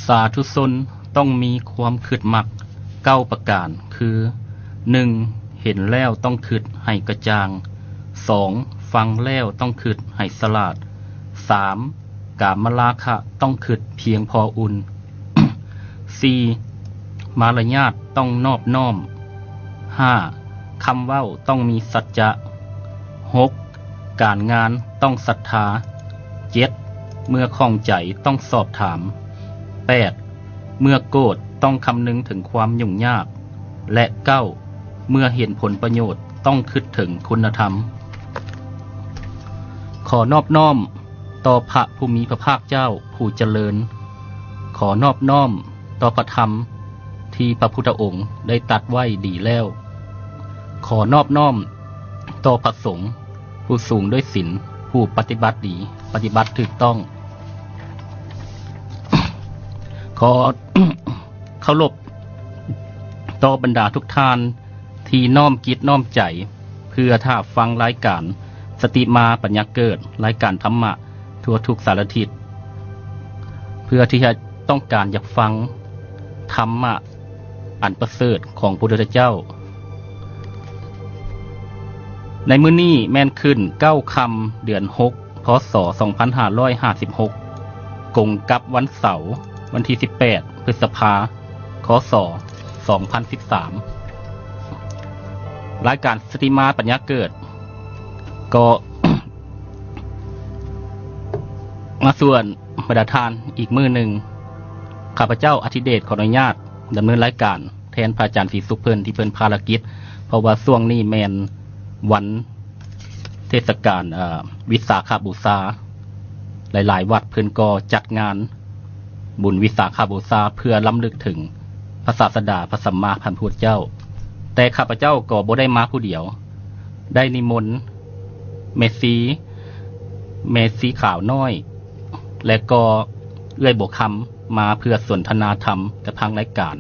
ສາທຸຊົນຕ້ອງມີຄວາມຄຶດມັກເກົ້າປະການ ຄື ໜຶ່ງ ເຫັນແລ້ວຕ້ອງຄຶດໃຫ້ກະຈ່າງ, ສອງ ຟັງແລ້ວຕ້ອງຄຶດໃຫ້ສະຫຼາດ, ສາມ ກາມະລາຄະຕ້ອງຄຶດພຽງພໍອຸ່ນ, ສີ່ ມາລະຍາດຕ້ອງນອບນ້ອມ, ຫ້າ ຄຳເວົ້າຕ້ອງມີສັດຈະ, ຫົກ ການງານຕ້ອງສັດທາ, ເຈັດ ເມື່ອຂ້ອງໃຈຕ້ອງສອບຖາມ, ແປດ ເມື່ອໂກດຕ້ອງຄຳນຶງເຖິງຄວາມຫຍຸ້ງຍາກ ແລະ ເກົ້າ ເມື່ອເຫັນຜົນປະໂຫຍດຕ້ອງຄຶດເຖິງຄຸນນະທຳ. ຂໍນອບນ້ອມຕໍ່ພະຜູ້ມີພະພາກເຈົ້າຜູ້ຈະເລີນ, ຂໍນອບນ້ອມຕໍ່ພະທຳທີ່ພະພຸດທະອົງໄດ້ຕັດໄວ້ດີແລ້ວ, ຂໍນອບນ້ອມຕໍ່ພະສົງ ຜູ້ສູງດ້ວຍສິນ, ຜູ້ປະຕິບັດດີ, ປະຕິບັດຖືກຕ້ອງ. ຂໍເຄົາລົບຕໍ່ບັນດາທຸກທ່ານທີ່ນ້ອມຈິດນ້ອມໃຈ ເພື່ອຖ້າຟັງລາຍການສະຕິມາປັນຍາເກີດ, ລາຍການທຳມະທົ່ວທຸກສາລະທິດ, ເພື່ອທີ່ຈະຕ້ອງການຢາກຟັງທຳມະ ອັນປະເສີດຂອງພະພຸດທະເຈົ້າ. ໃນມື້ນີ້ແມ່ນຂຶ້ນເກົ້າຄ່ຳ ເດືອນຫົກ ພ.ສ. ສອງພັນຫ້າຮ້ອຍຫ້າສິບຫົກ ກົງກັບວັນເສົາ ວັນທີສິບແປດ ພຶດສະພາ ຄ.ສ. ສອງພັນສິບສາມ. ລາຍການສະຕິມາປັນຍາເກີດ ກໍ ມາຊວນ ບັນດາທ່ານອີກມື້ໜຶ່ງ. ຂ້າພະເຈົ້າ ອະທິເດດ ຂໍອະນຸຍາດດຳເນີນລາຍການແທນພະອາຈານສີສຸກເພິ່ນ ທີ່ເພິ່ນພາລະກິດ, ເພາະວ່າຊ່ວງນີ້ແມ່ນວັນເທດສະການ ເອີ ວິສາຂະບູຊາ, ຫຼາຍໆວັດເພິ່ນກໍຈັດງານບຸນວິສາຂະບູຊາ ເພື່ອລຳລຶກເຖິງພະສາສະດາ ພະສຳມາສຳພຸດທະເຈົ້າ. ແຕ່ຂ້າພະເຈົ້າກໍບໍ່ໄດ້ມາຜູ້ດຽວ, ໄດ້ນິມົນແມ່ຊີ ແມ່ຊີຂາວນ້ອຍ ແລະ ກໍເອື້ອຍບົວຄຳ ມາເພື່ອສົນທະນາທຳກັບທາງລາຍການ.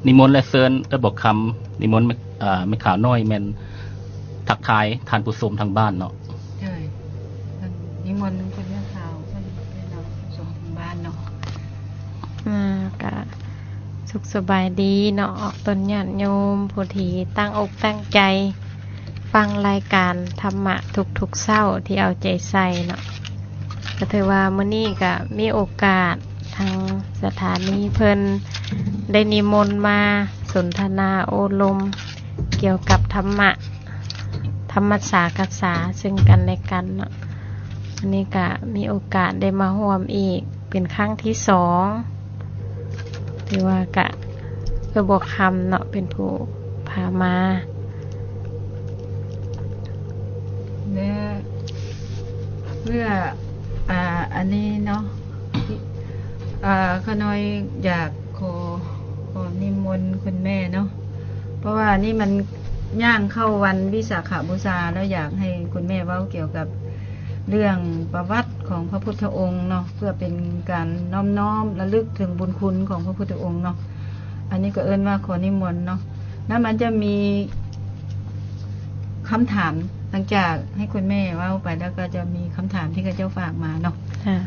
ນິມົນ ແລະ ເຊີນເອື້ອຍບົວຄຳ, ນິມົນແມ່ ເອີ ແມ່ຂາວນ້ອຍ ແມ່ນທັກທາຍທ່ານຜູ້ຊົມທາງບ້ານເນາະ. ໂດຍ ນິມົນຄຸນແມ່ຂາວ ເພິ່ນເປັນຜູ້ຊົມທາງບ້ານເນາະ. ອາ ກະສຸກສະບາຍດີເນາະ ອອກຕົນຍາດໂຍມ ຜູ້ທີ່ຕັ້ງອົກຕັ້ງໃຈ ຟັງລາຍການທຳມະທຸກໆເຊົ້າທີ່ເອົາໃຈໃສ່ເນາະ. ກໍຖືວ່າມື້ນີ້ກໍມີໂອກາດ ທາງສະຖານີເພິ່ນໄດ້ນິມົນມາສົນທະນາໂອ້ລົມກ່ຽວກັບທຳມະ ທຳມະສາກະສາເຊິ່ງກັນແລະກັນເນາະ. ອັນນີ້ກະມີໂອກາດໄດ້ມາຮ່ວມອີກເປັນຄັ້ງທີສອງ ຖືວ່າກະ ເອື້ອຍບົວຄຳເນາະ ເປັນຜູ້ພາມາ ແລະ ເພື່ອ ອ່າ ອັນນີ້ເນາະ ອ່າ ຂ້ານ້ອຍຢາກຂໍ ຂໍນິມົນຄຸນແມ່ເນາະ ເພາະວ່ານີ້ມັນຍ່າງເຂົ້າວັນວິສາຂະບູຊາ ແລ້ວຢາກໃຫ້ຄຸນແມ່ເວົ້າກ່ຽວກັບເລື່ອງປະຫວັດຂອງພະພຸດທະອົງເນາະ ເພື່ອເປັນການນ້ອມນ້ອມລະລຶກເຖິງບຸນຄຸນຂອງພະພຸດທະອົງເນາະ. ອັນນີ້ກໍເອີ້ນວ່າຂໍນິມົນເນາະ ແລ້ວມັນຈະມີຄຳຖາມ ຫຼັງຈາກໃຫ້ຄຸນແມ່ເວົ້າໄປແລ້ວ ກໍຈະມີຄຳຖາມທີ່ເຂົາເຈົ້າຝາກມາເນາະ.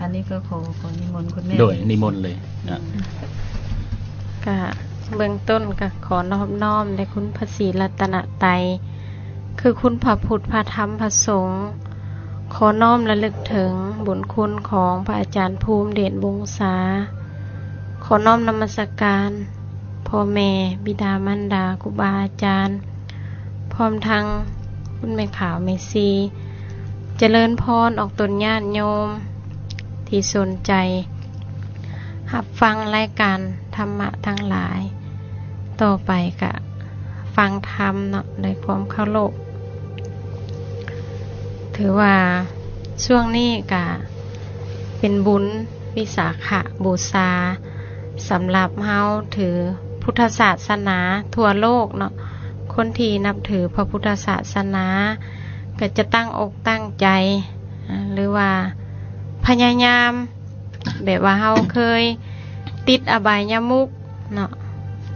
ອັນນີ້ກໍຂໍ ຂໍນິມົນຄຸນແມ່ ໂດຍ ນິມົນເລີຍນະ. ກະເບື້ອງຕົ້ນກະຂໍນອບນ້ອມແດ່ຄຸນພະສີລັດຕະນະໄຕ ຄືຄຸນພະພຸດ ພະທຳ ພະສົງ, ຂໍນ້ອມລະລຶກເຖິງບຸນຄຸນຂອງພະອາຈານພູມເດດວົງສາ, ຂໍນ້ອມນະມັດສະການພໍ່ແມ່ ບິດາມານດາ ຄູບາອາຈານ ພ້ອມທັງຄຸນແມ່ຂາວແມ່ຊີ ຈະເລີນພອນອອກຕົນຍາດໂຍມທີ່ສົນໃຈຮັບຟັງລາຍການທຳມະທັງຫຼາຍ. ຕໍ່ໄປກະຟັງທຳເນາະ ດ້ວຍຄວາມເຄົາລົບ. ຖືວ່າຊ່ວງນີ້ກະເປັນບຸນວິສາຂະບູຊາ ສຳລັບເຮົາຖືພຸດທະສາສະໜາທົ່ວໂລກເນາະ, ຄົນທີ່ນັບຖືພະພຸດທະສາສະໜາກໍຈະຕັ້ງອົກຕັ້ງໃຈ ຫຼືວ່າພະຍາຍາມ ແບບວ່າເຮົາເຄີຍຕິດອະບາຍຍະມຸກເນາະ,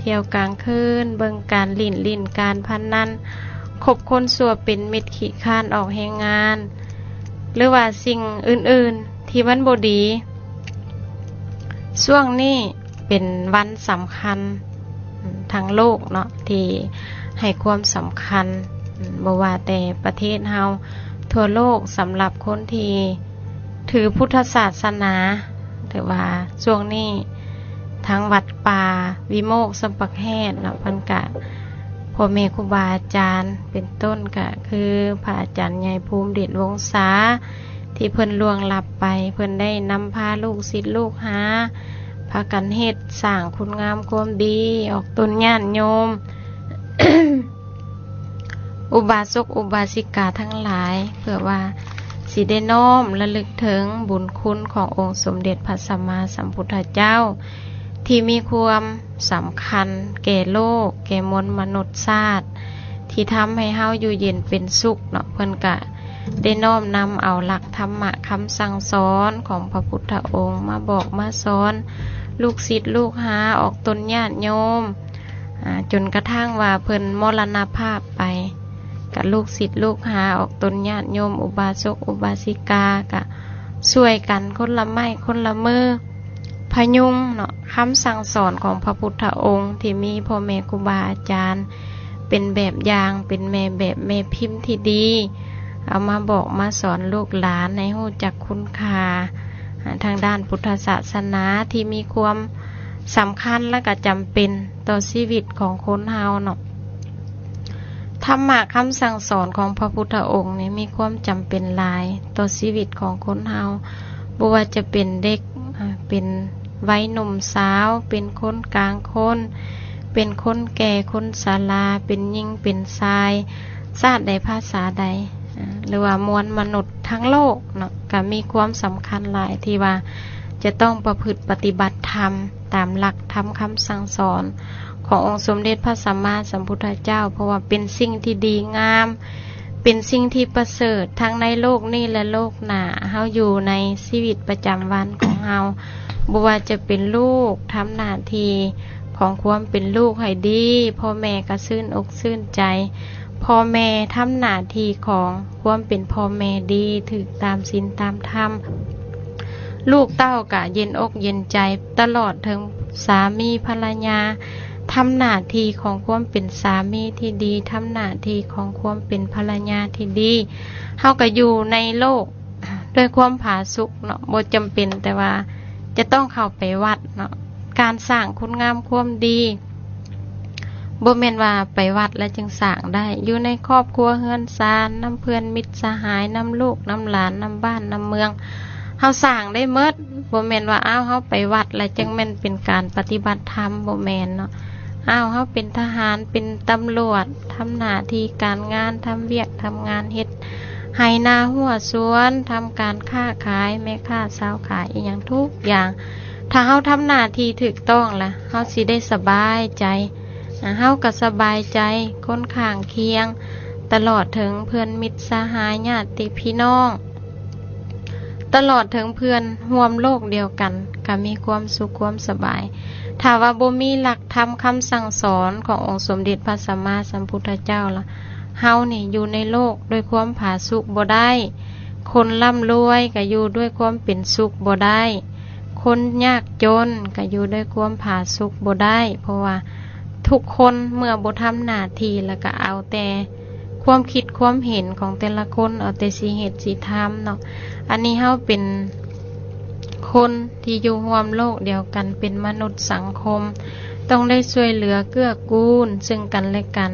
ທ່ຽວກາງຄືນ ເບິ່ງການຫຼິ້ນ ຫຼິ້ນການພະນັນ, ຄົບຄົນຊົ່ວເປັນມິດ ຂີ້ຄ້ານອອກແຮງງານ ຫຼືວ່າສິ່ງອື່ນໆທີ່ມັນບໍ່ດີ. ຊ່ວງນີ້ເປັນວັນສຳຄັນ ອາ ທັງໂລກເນາະ ທີ່ໃຫ້ຄວາມສຳຄັນ ອາ ບໍ່ວ່າແຕ່ປະເທດເຮົາ ທົ່ວໂລກ ສຳລັບຄົນທີ່ຖືພຸດທະສາສະໜາ. ຖືວ່າຊ່ວງນີ້ທາງວັດປ່າວິໂມກຊຳປະແຫດເນາະ ເພິ່ນກະ ພໍ່ແມ່ຄູບາອາຈານ ເປັນຕົ້ນກະຄືພະອາຈານໃຫຍ່ພູມເດດວົງສາ ທີ່ເພິ່ນລ່ວງລັບໄປ ເພິ່ນໄດ້ນຳພາລູກສິດລູກຫາ ພາກັນເຮັດສ້າງຄຸນງາມຄວາມດີ ອອກຕົນຍາດໂຍມ ອຸບາສົກອຸບາສິກາທັງຫຼາຍ ເພື່ອວ່າຊິໄດ້ນ້ອມລະລຶກເຖິງບຸນຄຸນຂອງອົງສົມເດັດພະສຳມາສຳພຸດທະເຈົ້າ ທີ່ມີຄວາມ ສຳຄັນແກ່ໂລກ ແກ່ມວນມະນຸດຊາດ ທີ່ທຳໃຫ້ເຮົາຢູ່ເຢັນເປັນສຸກເນາະ. ເພິ່ນກະໄດ້ນ້ອມນຳເອົາຫຼັກທຳມະຄຳສັ່ງສອນຂອງພະພຸດທະອົງມາບອກມາສອນລູກສິດລູກຫາ ອອກຕົນຍາດໂຍມ ອາ ຈົນກະທັ່ງວ່າເພິ່ນມໍລະນະພາບໄປ ກະລູກສິດລູກຫາ ອອກຕົນຍາດໂຍມ ອຸບາສົກອຸບາສິກາ ກະຊ່ວຍກັນຄົນລະໄມ້ຄົນລະມື ພະຍຸງເນາະ ຄຳສັ່ງສອນຂອງພະພຸດທະອົງ ທີ່ມີພໍ່ແມ່ຄູບາອາຈານເປັນແບບຢ່າງ ເປັນແມ່ແບບແມ່ພິມທີ່ດີ ເອົາມາບອກມາສອນລູກຫຼານໃຫ້ຮູ້ຈັກຄຸນຄ່າ ອາ ທາງດ້ານພຸດທະສາສະໜາທີ່ມີຄວາມສຳຄັນ ແລະ ກະຈຳເປັນຕໍ່ຊີວິດຂອງຄົນເຮົາເນາະ. ທຳມະຄຳສັ່ງສອນຂອງພະພຸດທະອົງນີ້ມີຄວາມຈຳເປັນຫຼາຍຕໍ່ຊີວິດຂອງຄົນເຮົາ ບໍ່ວ່າຈະເປັນເດັກ ເປັນໄວໜຸ່ມສາວ ເປັນຄົນກາງຄົນ ເປັນຄົນແກ່ ຄົນຊະລາ ເປັນຍິງເປັນຊາຍ ຊາດໃດພາສາໃດ ຫຼືວ່າມວນມະນຸດທັງໂລກເນາະ ກະມີຄວາມສຳຄັນຫຼາຍທີ່ວ່າຈະຕ້ອງປະພຶດປະຕິບັດທຳ ຕາມຫຼັກທຳຄຳສັ່ງສອນຂອງອົງສົມເດັດພະສຳມາສຳພຸດທະເຈົ້າ ເພາະວ່າເປັນສິ່ງທີ່ດີງາມ ເປັນສິ່ງທີ່ປະເສີດ ທັງໃນໂລກນີ້ ແລະ ໂລກໜ້າ. ເຮົາຢູ່ໃນຊີວິດປະຈຳວັນຂອງເຮົາ ບໍ່ວ່າຈະເປັນລູກ ທຳໜ້າທີ່ຂອງຄວາມເປັນລູກໃຫ້ດີ ພໍ່ແມ່ກະຊື່ນອົກຊື່ນໃຈ ພໍ່ແມ່ທຳໜ້າທີ່ຂອງຄວາມເປັນພໍ່ແມ່ດີ ຖືກຕາມສິນຕາມທຳ ລູກເຕົ້າກະເຢັນອົກເຢັນໃຈ ຕະຫຼອດເຖິງສາມີພັນລະຍາ ທຳໜ້າທີ່ຂອງຄວາມເປັນສາມີທີ່ດີ ທຳໜ້າທີ່ຂອງຄວາມເປັນພັນລະຍາທີ່ດີ ເຮົາກະຢູ່ໃນໂລກດ້ວຍຄວາມຜາສຸກເນາະ ບໍ່ຈຳເປັນແຕ່ວ່າຈະຕ້ອງເຂົ້າໄປວັດເນາະ. ການສ້າງຄຸນງາມຄວາມດີ ບໍ່ແມ່ນວ່າໄປວັດແລ້ວຈຶ່ງສ້າງໄດ້ ຢູ່ໃນຄອບຄົວເຮືອນຊານ ນຳເພື່ອນມິດສະຫາຍ ນຳລູກນຳຫຼານ ນຳບ້ານນຳເມືອງ ເຮົາສ້າງໄດ້ໝົດ. ບໍ່ແມ່ນວ່າ ອ້າວ ເຮົາໄປວັດແລ້ວຈຶ່ງແມ່ນເປັນການປະຕິບັດທຳ ບໍ່ແມ່ນເນາະ. ອ້າວ ເຮົາເປັນທະຫານ ເປັນຕຳຫຼວດ ທຳໜ້າທີ່ການງານ ທຳວຽກທຳງານ ເຮັດໄຮ່ນາຮົ້ວສວນ ທຳການຄ້າຂາຍ ແມ່ຄ້າຊາວຂາຍ ອີ່ຫຍັງທຸກຢ່າງ ຖ້າເຮົາທຳໜ້າທີ່ຖືກຕ້ອງລະ ເຮົາຊິໄດ້ສະບາຍໃຈ ເຮົາກະສະບາຍໃຈ ຄົນຂ້າງຄຽງ ຕະຫຼອດເຖິງເພື່ອນມິດສະຫາຍ ຍາດຕິພີ່ນ້ອງ ຕະຫຼອດເຖິງເພື່ອນຮ່ວມໂລກດຽວກັນ ກະມີຄວາມສຸກຄວາມສະບາຍ. ຖ້າວ່າບໍ່ມີຫຼັກທຳຄຳສັ່ງສອນຂອງອົງສົມເດັດພະສຳມາສຳພຸດທະເຈົ້າລະ ເຮົານີ້ຢູ່ໃນໂລກດ້ວຍຄວາມຜາສຸກບໍ່ໄດ້. ຄົນລ່ຳລວຍກະຢູ່ດ້ວຍຄວາມເປັນສຸກບໍ່ໄດ້. ຄົນຍາກຈົນກະຢູ່ດ້ວຍຄວາມຜາສຸກບໍ່ໄດ້ ເພາະວ່າທຸກຄົນເມື່ອບໍ່ທຳໜ້າທີ່ ແລ້ວກະເອົາແຕ່ຄວາມຄິດຄວາມເຫັນຂອງແຕ່ລະຄົນ ເອົາແຕ່ຊິເຮັດຊິທຳເນາະ. ອັນນີ້ເຮົາເປັນຄົນທີ່ຢູ່ຮ່ວມໂລກດຽວກັນ ເປັນມະນຸດສັງຄົມ ຕ້ອງໄດ້ຊ່ວຍເຫຼືອເກື້ອກູນເຊິ່ງກັນແລະກັນ.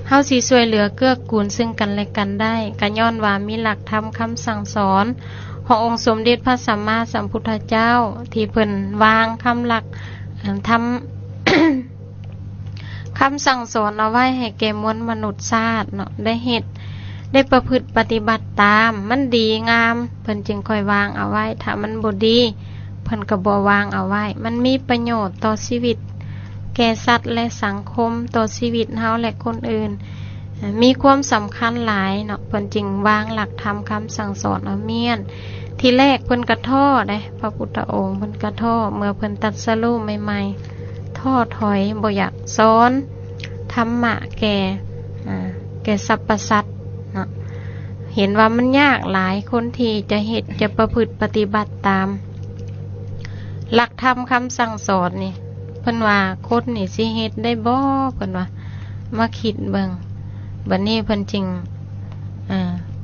ເຮົາຊິຊ່ວຍເຫຼືອເກື້ອກູນເຊິ່ງກັນແລະກັນໄດ້ ກະຍ້ອນວ່າມີຫຼັກທຳຄຳສັ່ງສອນ ຂອງອົງສົມເດັດພະສຳມາສຳພຸດທະເຈົ້າ ທີ່ເພິ່ນວາງຄຳຫຼັກ ອາ ທຳ ຄຳສັ່ງສອນເອົາໄວ້ໃຫ້ແກ່ມວນມະນຸດຊາດເນາະ ໄດ້ເຮັດ ໄດ້ປະພຶດປະຕິບັດຕາມ ມັນດີງາມ ເພິ່ນຈຶ່ງຄ່ອຍວາງເອົາໄວ້ ຖ້າມັນບໍ່ດີ ເພິ່ນກະບໍ່ວາງເອົາໄວ້. ມັນມີປະໂຫຍດຕໍ່ຊີວິດ ແກ່ສັດ ແລະ ສັງຄົມ ຕໍ່ຊີວິດເຮົາ ແລະ ຄົນອື່ນ ມີຄວາມສຳຄັນຫຼາຍເນາະ ເພິ່ນຈຶ່ງວາງຫຼັກທຳຄຳສັ່ງສອນເອົາມ້ຽນ. ທີແລກເພິ່ນກະທໍ້ເດ້ ພະພຸດທະອົງເພິ່ນກະທໍ້ ເມື່ອເພິ່ນຕັດສະຮູ້ໃໝ່ໆ ທໍ້ຖອຍ ບໍ່ຢາກສອນທຳມະແກ່ ອາ ແກ່ສັບພະສັດເນາະ ເຫັນວ່າມັນຍາກຫຼາຍ ຄົນທີ່ຈະເຮັດ ຈະປະພຶດປະຕິບັດຕາມ ຫຼັກທຳຄຳສັ່ງສອນນີ້ ເພິ່ນວ່າຄົນນີ້ຊິເຮັດໄດ້ບໍ່ ເພິ່ນວ່າ ມາຄິດເບິ່ງ. ບັດນີ້ເພິ່ນຈຶ່ງ ເອີ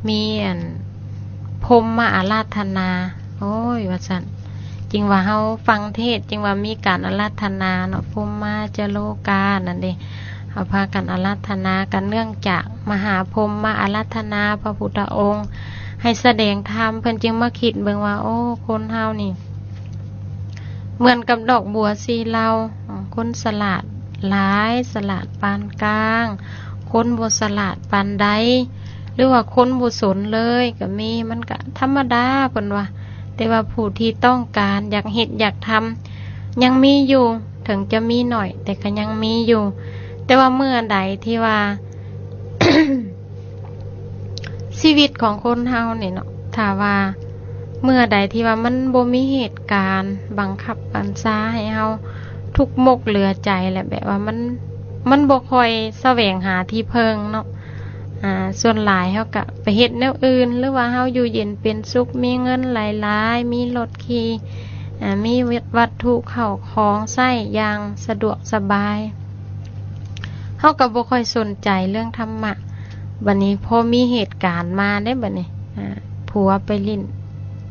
ມີອັນ ພົມມາອາລາທະນາ ໂອ້ຍ ວ່າຊັ້ນ. ຈຶ່ງວ່າເຮົາຟັງເທດ ຈຶ່ງວ່າມີການອາລາທະນາເນາະ ພົມມາຈະໂລກາ ນັ້ນເດ້ ເຮົາພາກັນອາລາທະນາກັນ ເນື່ອງຈາກມະຫາພົມມາອາລາທະນາພະພຸດທະອົງ ໃຫ້ສະແດງທຳ ເພິ່ນຈຶ່ງມາຄິດເບິ່ງວ່າ ໂອ້ ຄົນເຮົານີ້ ເໝືອນກັບດອກບົວສີ່ເຫຼົ່າ ຄົນສະຫຼາດຫຼາຍ ສະຫຼາດປານກາງ ຄົນບໍ່ສະຫຼາດປານໃດ ຫຼືວ່າຄົນບໍ່ສົນເລີຍກໍມີ ມັນກະທຳມະດາ ເພິ່ນວ່າ. ແຕ່ວ່າຜູ້ທີ່ຕ້ອງການຢາກເຮັດຢາກທຳຍັງມີຢູ່ ເຖິງຈະມີໜ້ອຍ ແຕ່ກໍຍັງມີຢູ່. ແຕ່ວ່າເມື່ອໃດທີ່ວ່າ ຊີວິດຂອງຄົນເຮົານີ້ເນາະ ຖ້າວ່າເມື່ອໃດທີ່ວ່າມັນບໍ່ມີເຫດການບັງຄັບບັນຊາໃຫ້ເຮົາທຸກມົກເຫຼືອໃຈ ແລະ ແບບວ່າມັນ ມັນບໍ່ຄ່ອຍສະແຫວງຫາທີ່ເພິ່ງເນາະ ອາ ສ່ວນຫຼາຍເຮົາກະໄປເຮັດແນວອື່ນ ຫຼືວ່າເຮົາຢູ່ເຢັນເປັນສຸກ ມີເງິນຫຼາຍໆ ມີລົດຂີ່ ອາ ມີວັດ ວັດຖຸເຂົ້າຂອງໃຊ້ຢ່າງສະດວກສະບາຍ ເຮົາກໍບໍ່ຄ່ອຍສົນໃຈເລື່ອງທຳມະ. ບັດນີ້ພໍມີເຫດການມາເດ້ ບັດນີ້ ອາ ຜົວໄປຫຼິ້ນ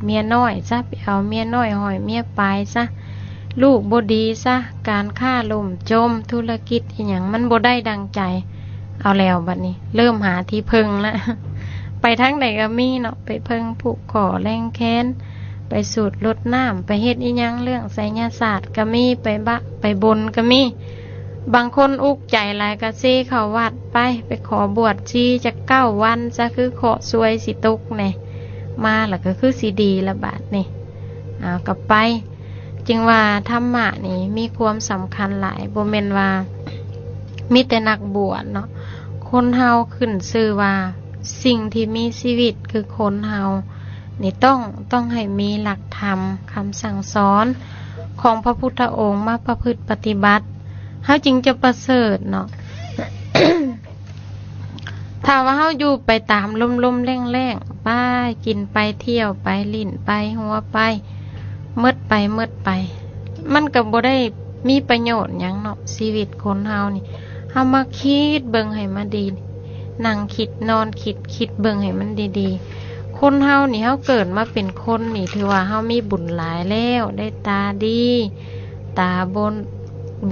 ເມຍນ້ອຍຊະ ໄປເອົາເມຍນ້ອຍຫ້ອຍເມຍປາຍຊະ ລູກບໍ່ດີຊະ ການຄ້າລົ້ມຈົມ ທຸລະກິດອີ່ຫຍັງມັນບໍ່ໄດ້ດັ່ງໃຈ ເອົາແລ້ວ ບັດນີ້ເລີ່ມຫາທີ່ເພິ່ງລະ ໄປທາງໃດກໍມີເນາະ ໄປເພິ່ງຜູກຂໍແລງແຄນ ໄປສູດລົດນ້ຳ ໄປເຮັດອີ່ຫຍັງ ເລື່ອງໄສຍະສາດກໍມີ ໄປບະ ໄປບົນກໍມີ. ບາງຄົນອຸກໃຈຫຼາຍກໍເຊເຂົ້າວັດໄປ ໄປຂໍບວດຊີຈັກເກົ້າວັນຊະ ຄືເຄາະຊວຍຊິຕົກແດ່ ມາລະກໍຄືຊິດີລະບາດນີ້ ເອົາກໍໄປ. ຈຶ່ງວ່າທຳມະນີ້ມີຄວາມສຳຄັນຫຼາຍ ບໍ່ແມ່ນວ່າມີແຕ່ນັກບວດເນາະ ຄົນເຮົາຂຶ້ນຊື່ວ່າສິ່ງທີ່ມີຊີວິດຄືຄົນເຮົານີ້ ຕ້ອງ ຕ້ອງໃຫ້ມີຫຼັກທຳຄຳສັ່ງສອນຂອງພະພຸດທະອົງມາປະພຶດປະຕິບັດ ເຮົາຈຶ່ງຈະປະເສີດເນາະ. ຖ້າວ່າເຮົາຢູ່ໄປຕາມລົມໆແລ້ງໆ ໄປ ກິນໄປ ທ່ຽວໄປ ຫຼິ້ນໄປ ຫົວໄປ ໝົດໄປ ໝົດໄປ ມັນກໍບໍ່ໄດ້ມີປະໂຫຍດຫຍັງເນາະ ຊີວິດຄົນເຮົານີ້. ເຮົາມາຄິດເບິ່ງໃຫ້ມັນດີ ນັ່ງຄິດ ນອນຄິດ ຄິດເບິ່ງໃຫ້ມັນດີໆ. ຄົນເຮົານີ້ ເຮົາເກີດມາເປັນຄົນນີ້ ຖືວ່າເຮົາມີບຸນຫຼາຍແລ້ວ ໄດ້ຕາດີ ຕາບໍ່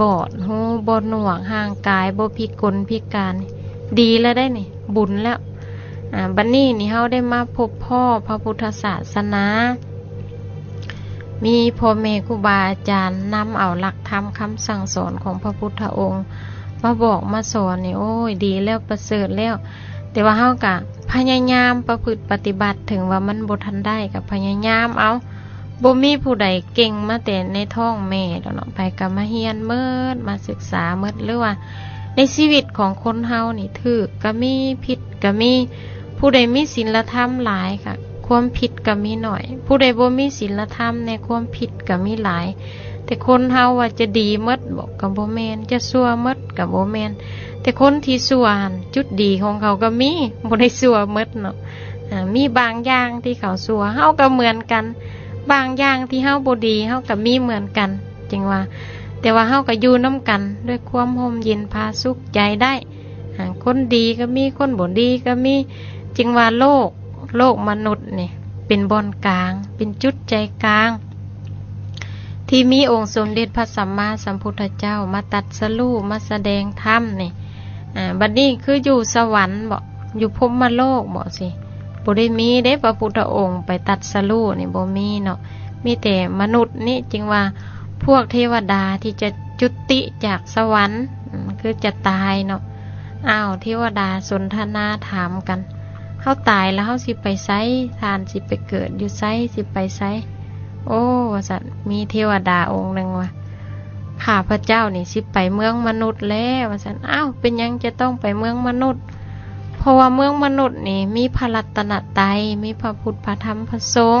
ບອດ ຫູບໍ່ໜວກ ຮ່າງກາຍບໍ່ພິກົນພິການ ດີແລ້ວໄດ໋ນີ້ ບຸນແລ້ວ. ອາ ບັດນີ້ນີ້ເຮົາໄດ້ມາພົບພໍ້ພະພຸດທະສາສະໜາ ມີພໍ່ແມ່ຄູບາອາຈານນຳເອົາຫຼັກທຳຄຳສັ່ງສອນຂອງພະພຸດທະອົງມາບອກມາສອນນີ້ ໂອ້ຍ ດີແລ້ວ ປະເສີດແລ້ວ. ແຕ່ວ່າເຮົາກະພະຍາຍາມປະພຶດປະຕິບັດ ເຖິງວ່າມັນບໍ່ທັນໄດ້ກະພະຍາຍາມເອົາ. ບໍ່ມີຜູ້ໃດເກັ່ງມາແຕ່ໃນທ້ອງແມ່ດອກເນາະ ໃຜກໍມາຮຽນໝົດ ມາສຶກສາໝົດ ຫຼືວ່າໃນຊີວິດຂອງຄົນເຮົານີ້ ຖືກກໍມີ ຜິດກໍມີ. ຜູ້ໃດມີສິນລະທຳຫຼາຍກະຄວາມຜິດກໍມີໜ້ອຍ ຜູ້ໃດບໍ່ມີສິນລະທຳແດ່ ຄວາມຜິດກໍມີຫຼາຍ. ແຕ່ຄົນເຮົາວ່າຈະດີໝົດບໍ ກໍບໍ່ແມ່ນ ຈະຊົ່ວໝົດກໍບໍ່ແມ່ນ. ແຕ່ຄົນທີ່ຊົ່ວຫັ້ນ ຈຸດດີຂອງເຂົາກໍມີ ບໍ່ໄດ້ຊົ່ວໝົດເນາະ. ອາ ມີບາງຢ່າງທີ່ເຂົາຊົ່ວ ເຮົາກໍເໝືອນກັນ ບາງຢ່າງທີ່ເຮົາບໍ່ດີ ເຮົາກໍມີເໝືອນກັນ ຈຶ່ງວ່າ ແຕ່ວ່າເຮົາກໍຢູ່ນຳກັນດ້ວຍຄວາມຮົ່ມເຢັນຜາສຸກໃຈໄດ້. ອາ ຄົນດີກໍມີ ຄົນບໍ່ດີກໍມີ ຈຶ່ງວ່າໂລກ ໂລກມະນຸດນີ້ເປັນບ່ອນກາງ ເປັນຈຸດໃຈກາງ ທີ່ມີອົງສົມເດັດພະສຳມາສຳພຸດທະເຈົ້າມາຕັດສະຮູ້ ມາສະແດງທຳນີ້. ອາ ບັດນີ້ຄືຢູ່ສະຫວັນບໍ ຢູ່ພົມມະໂລກບໍ ຊິບໍ່ໄດ້ມີເດ້ ພະພຸດທະອົງໄປຕັດສະຮູ້ນີ້ບໍ່ມີເນາະ. ມີແຕ່ມະນຸດນີ້ ຈຶ່ງວ່າພວກເທວະດາທີ່ຈະຈຸຕິຈາກສະຫວັນ ອາ ຄືຈະຕາຍເນາະ. ອ້າວ ເທວະດາສົນທະນາຖາມກັນ ເຮົາຕາຍແລ້ວເຮົາຊິໄປໃສ? ທ່ານຊິໄປເກີດຢູ່ໃສ? ຊິໄປໃສ? ໂອ້ ວ່າຊັ້ນ ມີເທວະດາອົງໜຶ່ງວ່າ ຂ້າພະເຈົ້ານີ້ຊິໄປເມືອງມະນຸດແລ້ວ ວ່າຊັ້ນ. ອ້າວ ເປັນຫຍັງຈະຕ້ອງໄປເມືອງມະນຸດ? ເພາະວ່າເມືອງມະນຸດນີ້ມີພະລັດຕະນະໄຕ ມີພະພຸດ ພະທຳ ພະສົງ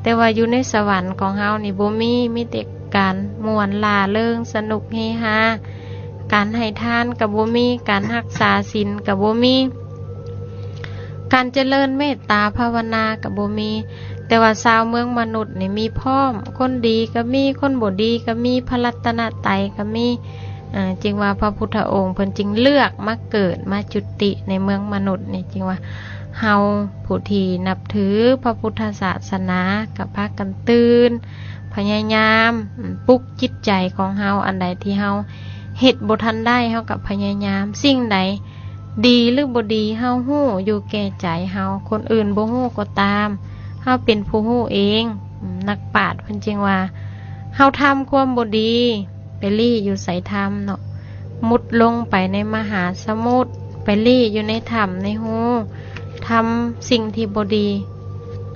ແຕ່ວ່າຢູ່ໃນສະຫວັນຂອງເຮົານີ້ບໍ່ມີ ມີແຕ່ການມ່ວນລ່າເລີງ ສະໜຸກເຮຮາ ການໃຫ້ທານກໍບໍ່ມີ ການຮັກສາສິນກໍບໍ່ມີ ການຈະເລີນເມດຕາພາວະນາກໍບໍ່ມີ. ແຕ່ວ່າຊາວເມືອງມະນຸດນີ້ມີພ້ອມ, ຄົນດີກໍມີ, ຄົນບໍ່ດີກໍມີ, ພະລັດຕະນະໄຕກໍມີ. ເອີ ຈຶ່ງວ່າພະພຸດທະອົງເພິ່ນຈຶ່ງເລືອກມາເກີດ ມາຈຸຕິໃນເມືອງມະນຸດນີ້. ຈຶ່ງວ່າເຮົາຜູ້ທີ່ນັບຖືພະພຸດທະສາສະໜາ ກໍພາກັນຕື່ນ, ພະຍາຍາມ ອາ ປຸກຈິດໃຈຂອງເຮົາ. ອັນໃດທີ່ເຮົາເຮັດບໍ່ທັນໄດ້ ເຮົາກໍພະຍາຍາມ. ສິ່ງໃດດີຫຼືບໍ່ດີ ເຮົາຮູ້ຢູ່ແກ່ໃຈເຮົາ, ຄົນອື່ນບໍ່ຮູ້ກໍຕາມ, ເຮົາເປັນຜູ້ຮູ້ເອງ. ອາ ນັກປາດເພິ່ນຈຶ່ງວ່າ ເຮົາທຳຄວາມບໍ່ດີ ໄປລີ້ຢູ່ໃສທຳເນາະ, ມຸດລົງໄປໃນມະຫາສະໝຸດ, ໄປລີ້ຢູ່ໃນຖ້ຳໃນຮູ. ທຳສິ່ງທີ່ບໍ່ດີ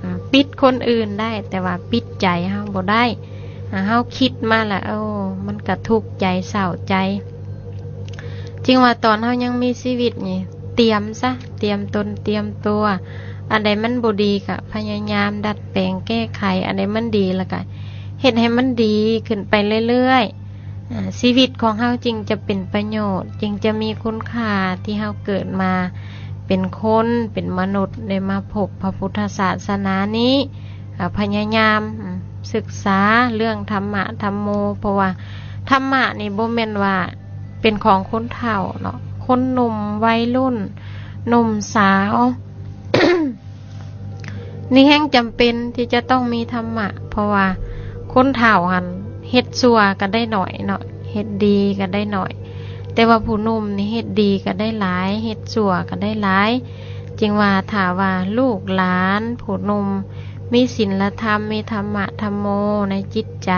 ອາ ປິດຄົນອື່ນໄດ້ ແຕ່ວ່າປິດໃຈເຮົາບໍ່ໄດ້. ອາ ເຮົາຄິດມາລະ ໂອ້ ມັນກະທຸກໃຈເສົ້າໃຈ. ຈຶ່ງວ່າຕອນເຮົາຍັງມີຊີວິດນີ້ ຕຽມຊະ, ຕຽມຕົນຕຽມຕົວ. ອັນໃດມັນບໍ່ດີກະພະຍາຍາມດັດແປງແກ້ໄຂ, ອັນໃດມັນດີລະກະເຮັດໃຫ້ມັນດີຂຶ້ນໄປເລື້ອຍໆ. ອາ ຊີວິດຂອງເຮົາຈຶ່ງຈະເປັນປະໂຫຍດ, ຈຶ່ງຈະມີຄຸນຄ່າທີ່ເຮົາເກີດມາເປັນຄົນ, ເປັນມະນຸດ, ໄດ້ມາພົບພະພຸດທະສາສະໜານີ້. ອາ ພະຍາຍາມ ອາ ສຶກສາເລື່ອງທຳມະທຳໂມ, ເພາະວ່າທຳມະນີ້ບໍ່ແມ່ນວ່າເປັນຂອງຄົນເຖົ້າເນາະ, ຄົນໜຸ່ມ ໄວລຸ້ນ ໜຸ່ມສາວ ນີ້ແຮ່ງຈຳເປັນທີ່ຈະຕ້ອງມີທຳມະ, ເພາະວ່າຄົນເຖົ້າຫັ້ນເຮັດຊົ່ວກໍໄດ້ໜ້ອຍເນາະ, ເຮັດດີກໍໄດ້ໜ້ອຍ, ແຕ່ວ່າຜູ້ໜຸ່ມນີ້ເຮັດດີກໍໄດ້ຫຼາຍ, ເຮັດຊົ່ວກໍໄດ້ຫຼາຍ. ຈຶ່ງວ່າຖ້າວ່າລູກຫຼານຜູ້ໜຸ່ມມີສິນລະທຳ, ມີທຳມະທຳໂມໃນຈິດໃຈ,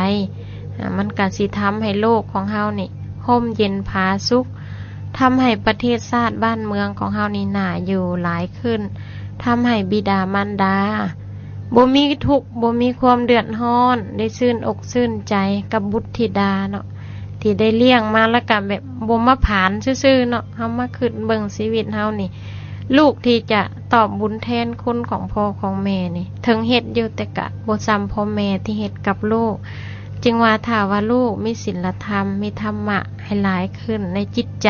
ອາ ມັນກໍຊິທຳໃຫ້ໂລກຂອງເຮົານີ້ຮົ່ມເຢັນຜາສຸກ, ທຳໃຫ້ປະເທດຊາດບ້ານເມືອງຂອງເຮົານີ້ໜ້າຢູ່ຫຼາຍຂຶ້ນ, ທຳໃຫ້ບິດາມານດາບໍ່ມີທຸກ ບໍ່ມີຄວາມເດືອດຮ້ອນ, ໄດ້ຊື່ນອົກຊື່ນໃຈກັບບຸດທິດາເນາະ ທີ່ໄດ້ລ້ຽງມາ ແລ້ວກະແບບບໍ່ມາຜານຊື່ໆເນາະ. ເຮົາມາຄິດເບິ່ງຊີວິດເຮົານີ້ ລູກທີ່ຈະຕອບບຸນແທນຄຸນຂອງພໍ່ຂອງແມ່ນີ້ ເຖິງເຮັດຢູ່ ແຕ່ກະບໍ່ສ່ຳພໍ່ແມ່ທີ່ເຮັດກັບລູກ. ຈຶ່ງວ່າຖ້າວ່າລູກມີສິນລະທຳ, ມີທຳມະໃຫ້ຫຼາຍຂຶ້ນໃນຈິດໃຈ,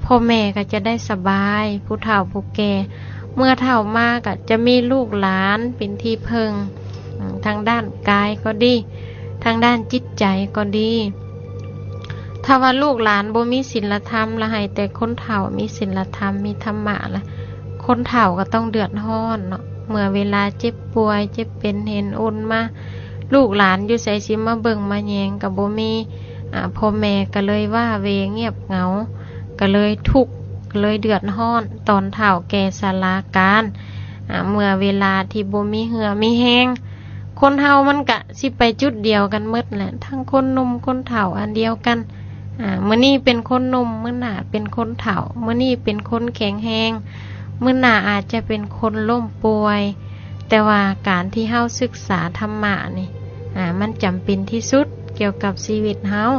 ພໍ່ແມ່ກໍຈະໄດ້ສະບາຍ, ຜູ້ເຖົ້າຜູ້ແກ່ເມື່ອເຖົ້າມາກໍຈະມີລູກຫຼານເປັນທີ່ເພິ່ງ, ທາງດ້ານກາຍກໍດີ, ທາງດ້ານຈິດໃຈກໍດີ. ຖ້າວ່າລູກຫຼານບໍ່ມີສິນລະທຳ ລະໃຫ້ແຕ່ຄົນເຖົ້າມີສິນລະທຳ, ມີທຳມະລະ ຄົນເຖົ້າກໍຕ້ອງເດືອດຮ້ອນເນາະ. ເມື່ອເວລາເຈັບປ່ວຍເຈັບເປັນເຫັນອຸ່ນມາ, ລູກຫຼານຢູ່ໃສຊິມາເບິ່ງມາແຍງກໍບໍ່ມີ. ອາ ພໍ່ແມ່ກໍເລີຍວ້າເຫວງຽບເຫງົາ, ກໍເລີຍທຸກ, ກໍເລີຍເດືອດຮ້ອນຕອນເຖົ້າແກ່ຊະລາການ. ອາ ເມື່ອເວລາທີ່ບໍ່ມີເຫື່ອມີແຮງ, ຄົນເຮົາມັນກະຊິໄປຈຸດດຽວກັນໝົດແຫຼະ, ທັງຄົນໜຸ່ມຄົນເຖົ້າອັນດຽວກັນ. ອາ ມື້ນີ້ເປັນຄົນໜຸ່ມ, ມື້ໜ້າເປັນຄົນເຖົ້າ, ມື້ນີ້ເປັນຄົນແຂງແຮງ, ມື້ໜ້າອາດຈະເປັນຄົນລົ້ມປ່ວຍ. ແຕ່ວ່າການທີ່ເຮົາສຶກສາທຳມະນີ້ ອາ ມັນຈຳເປັນທີ່ສຸດກ່ຽວກັບຊີວິດເຮົາ.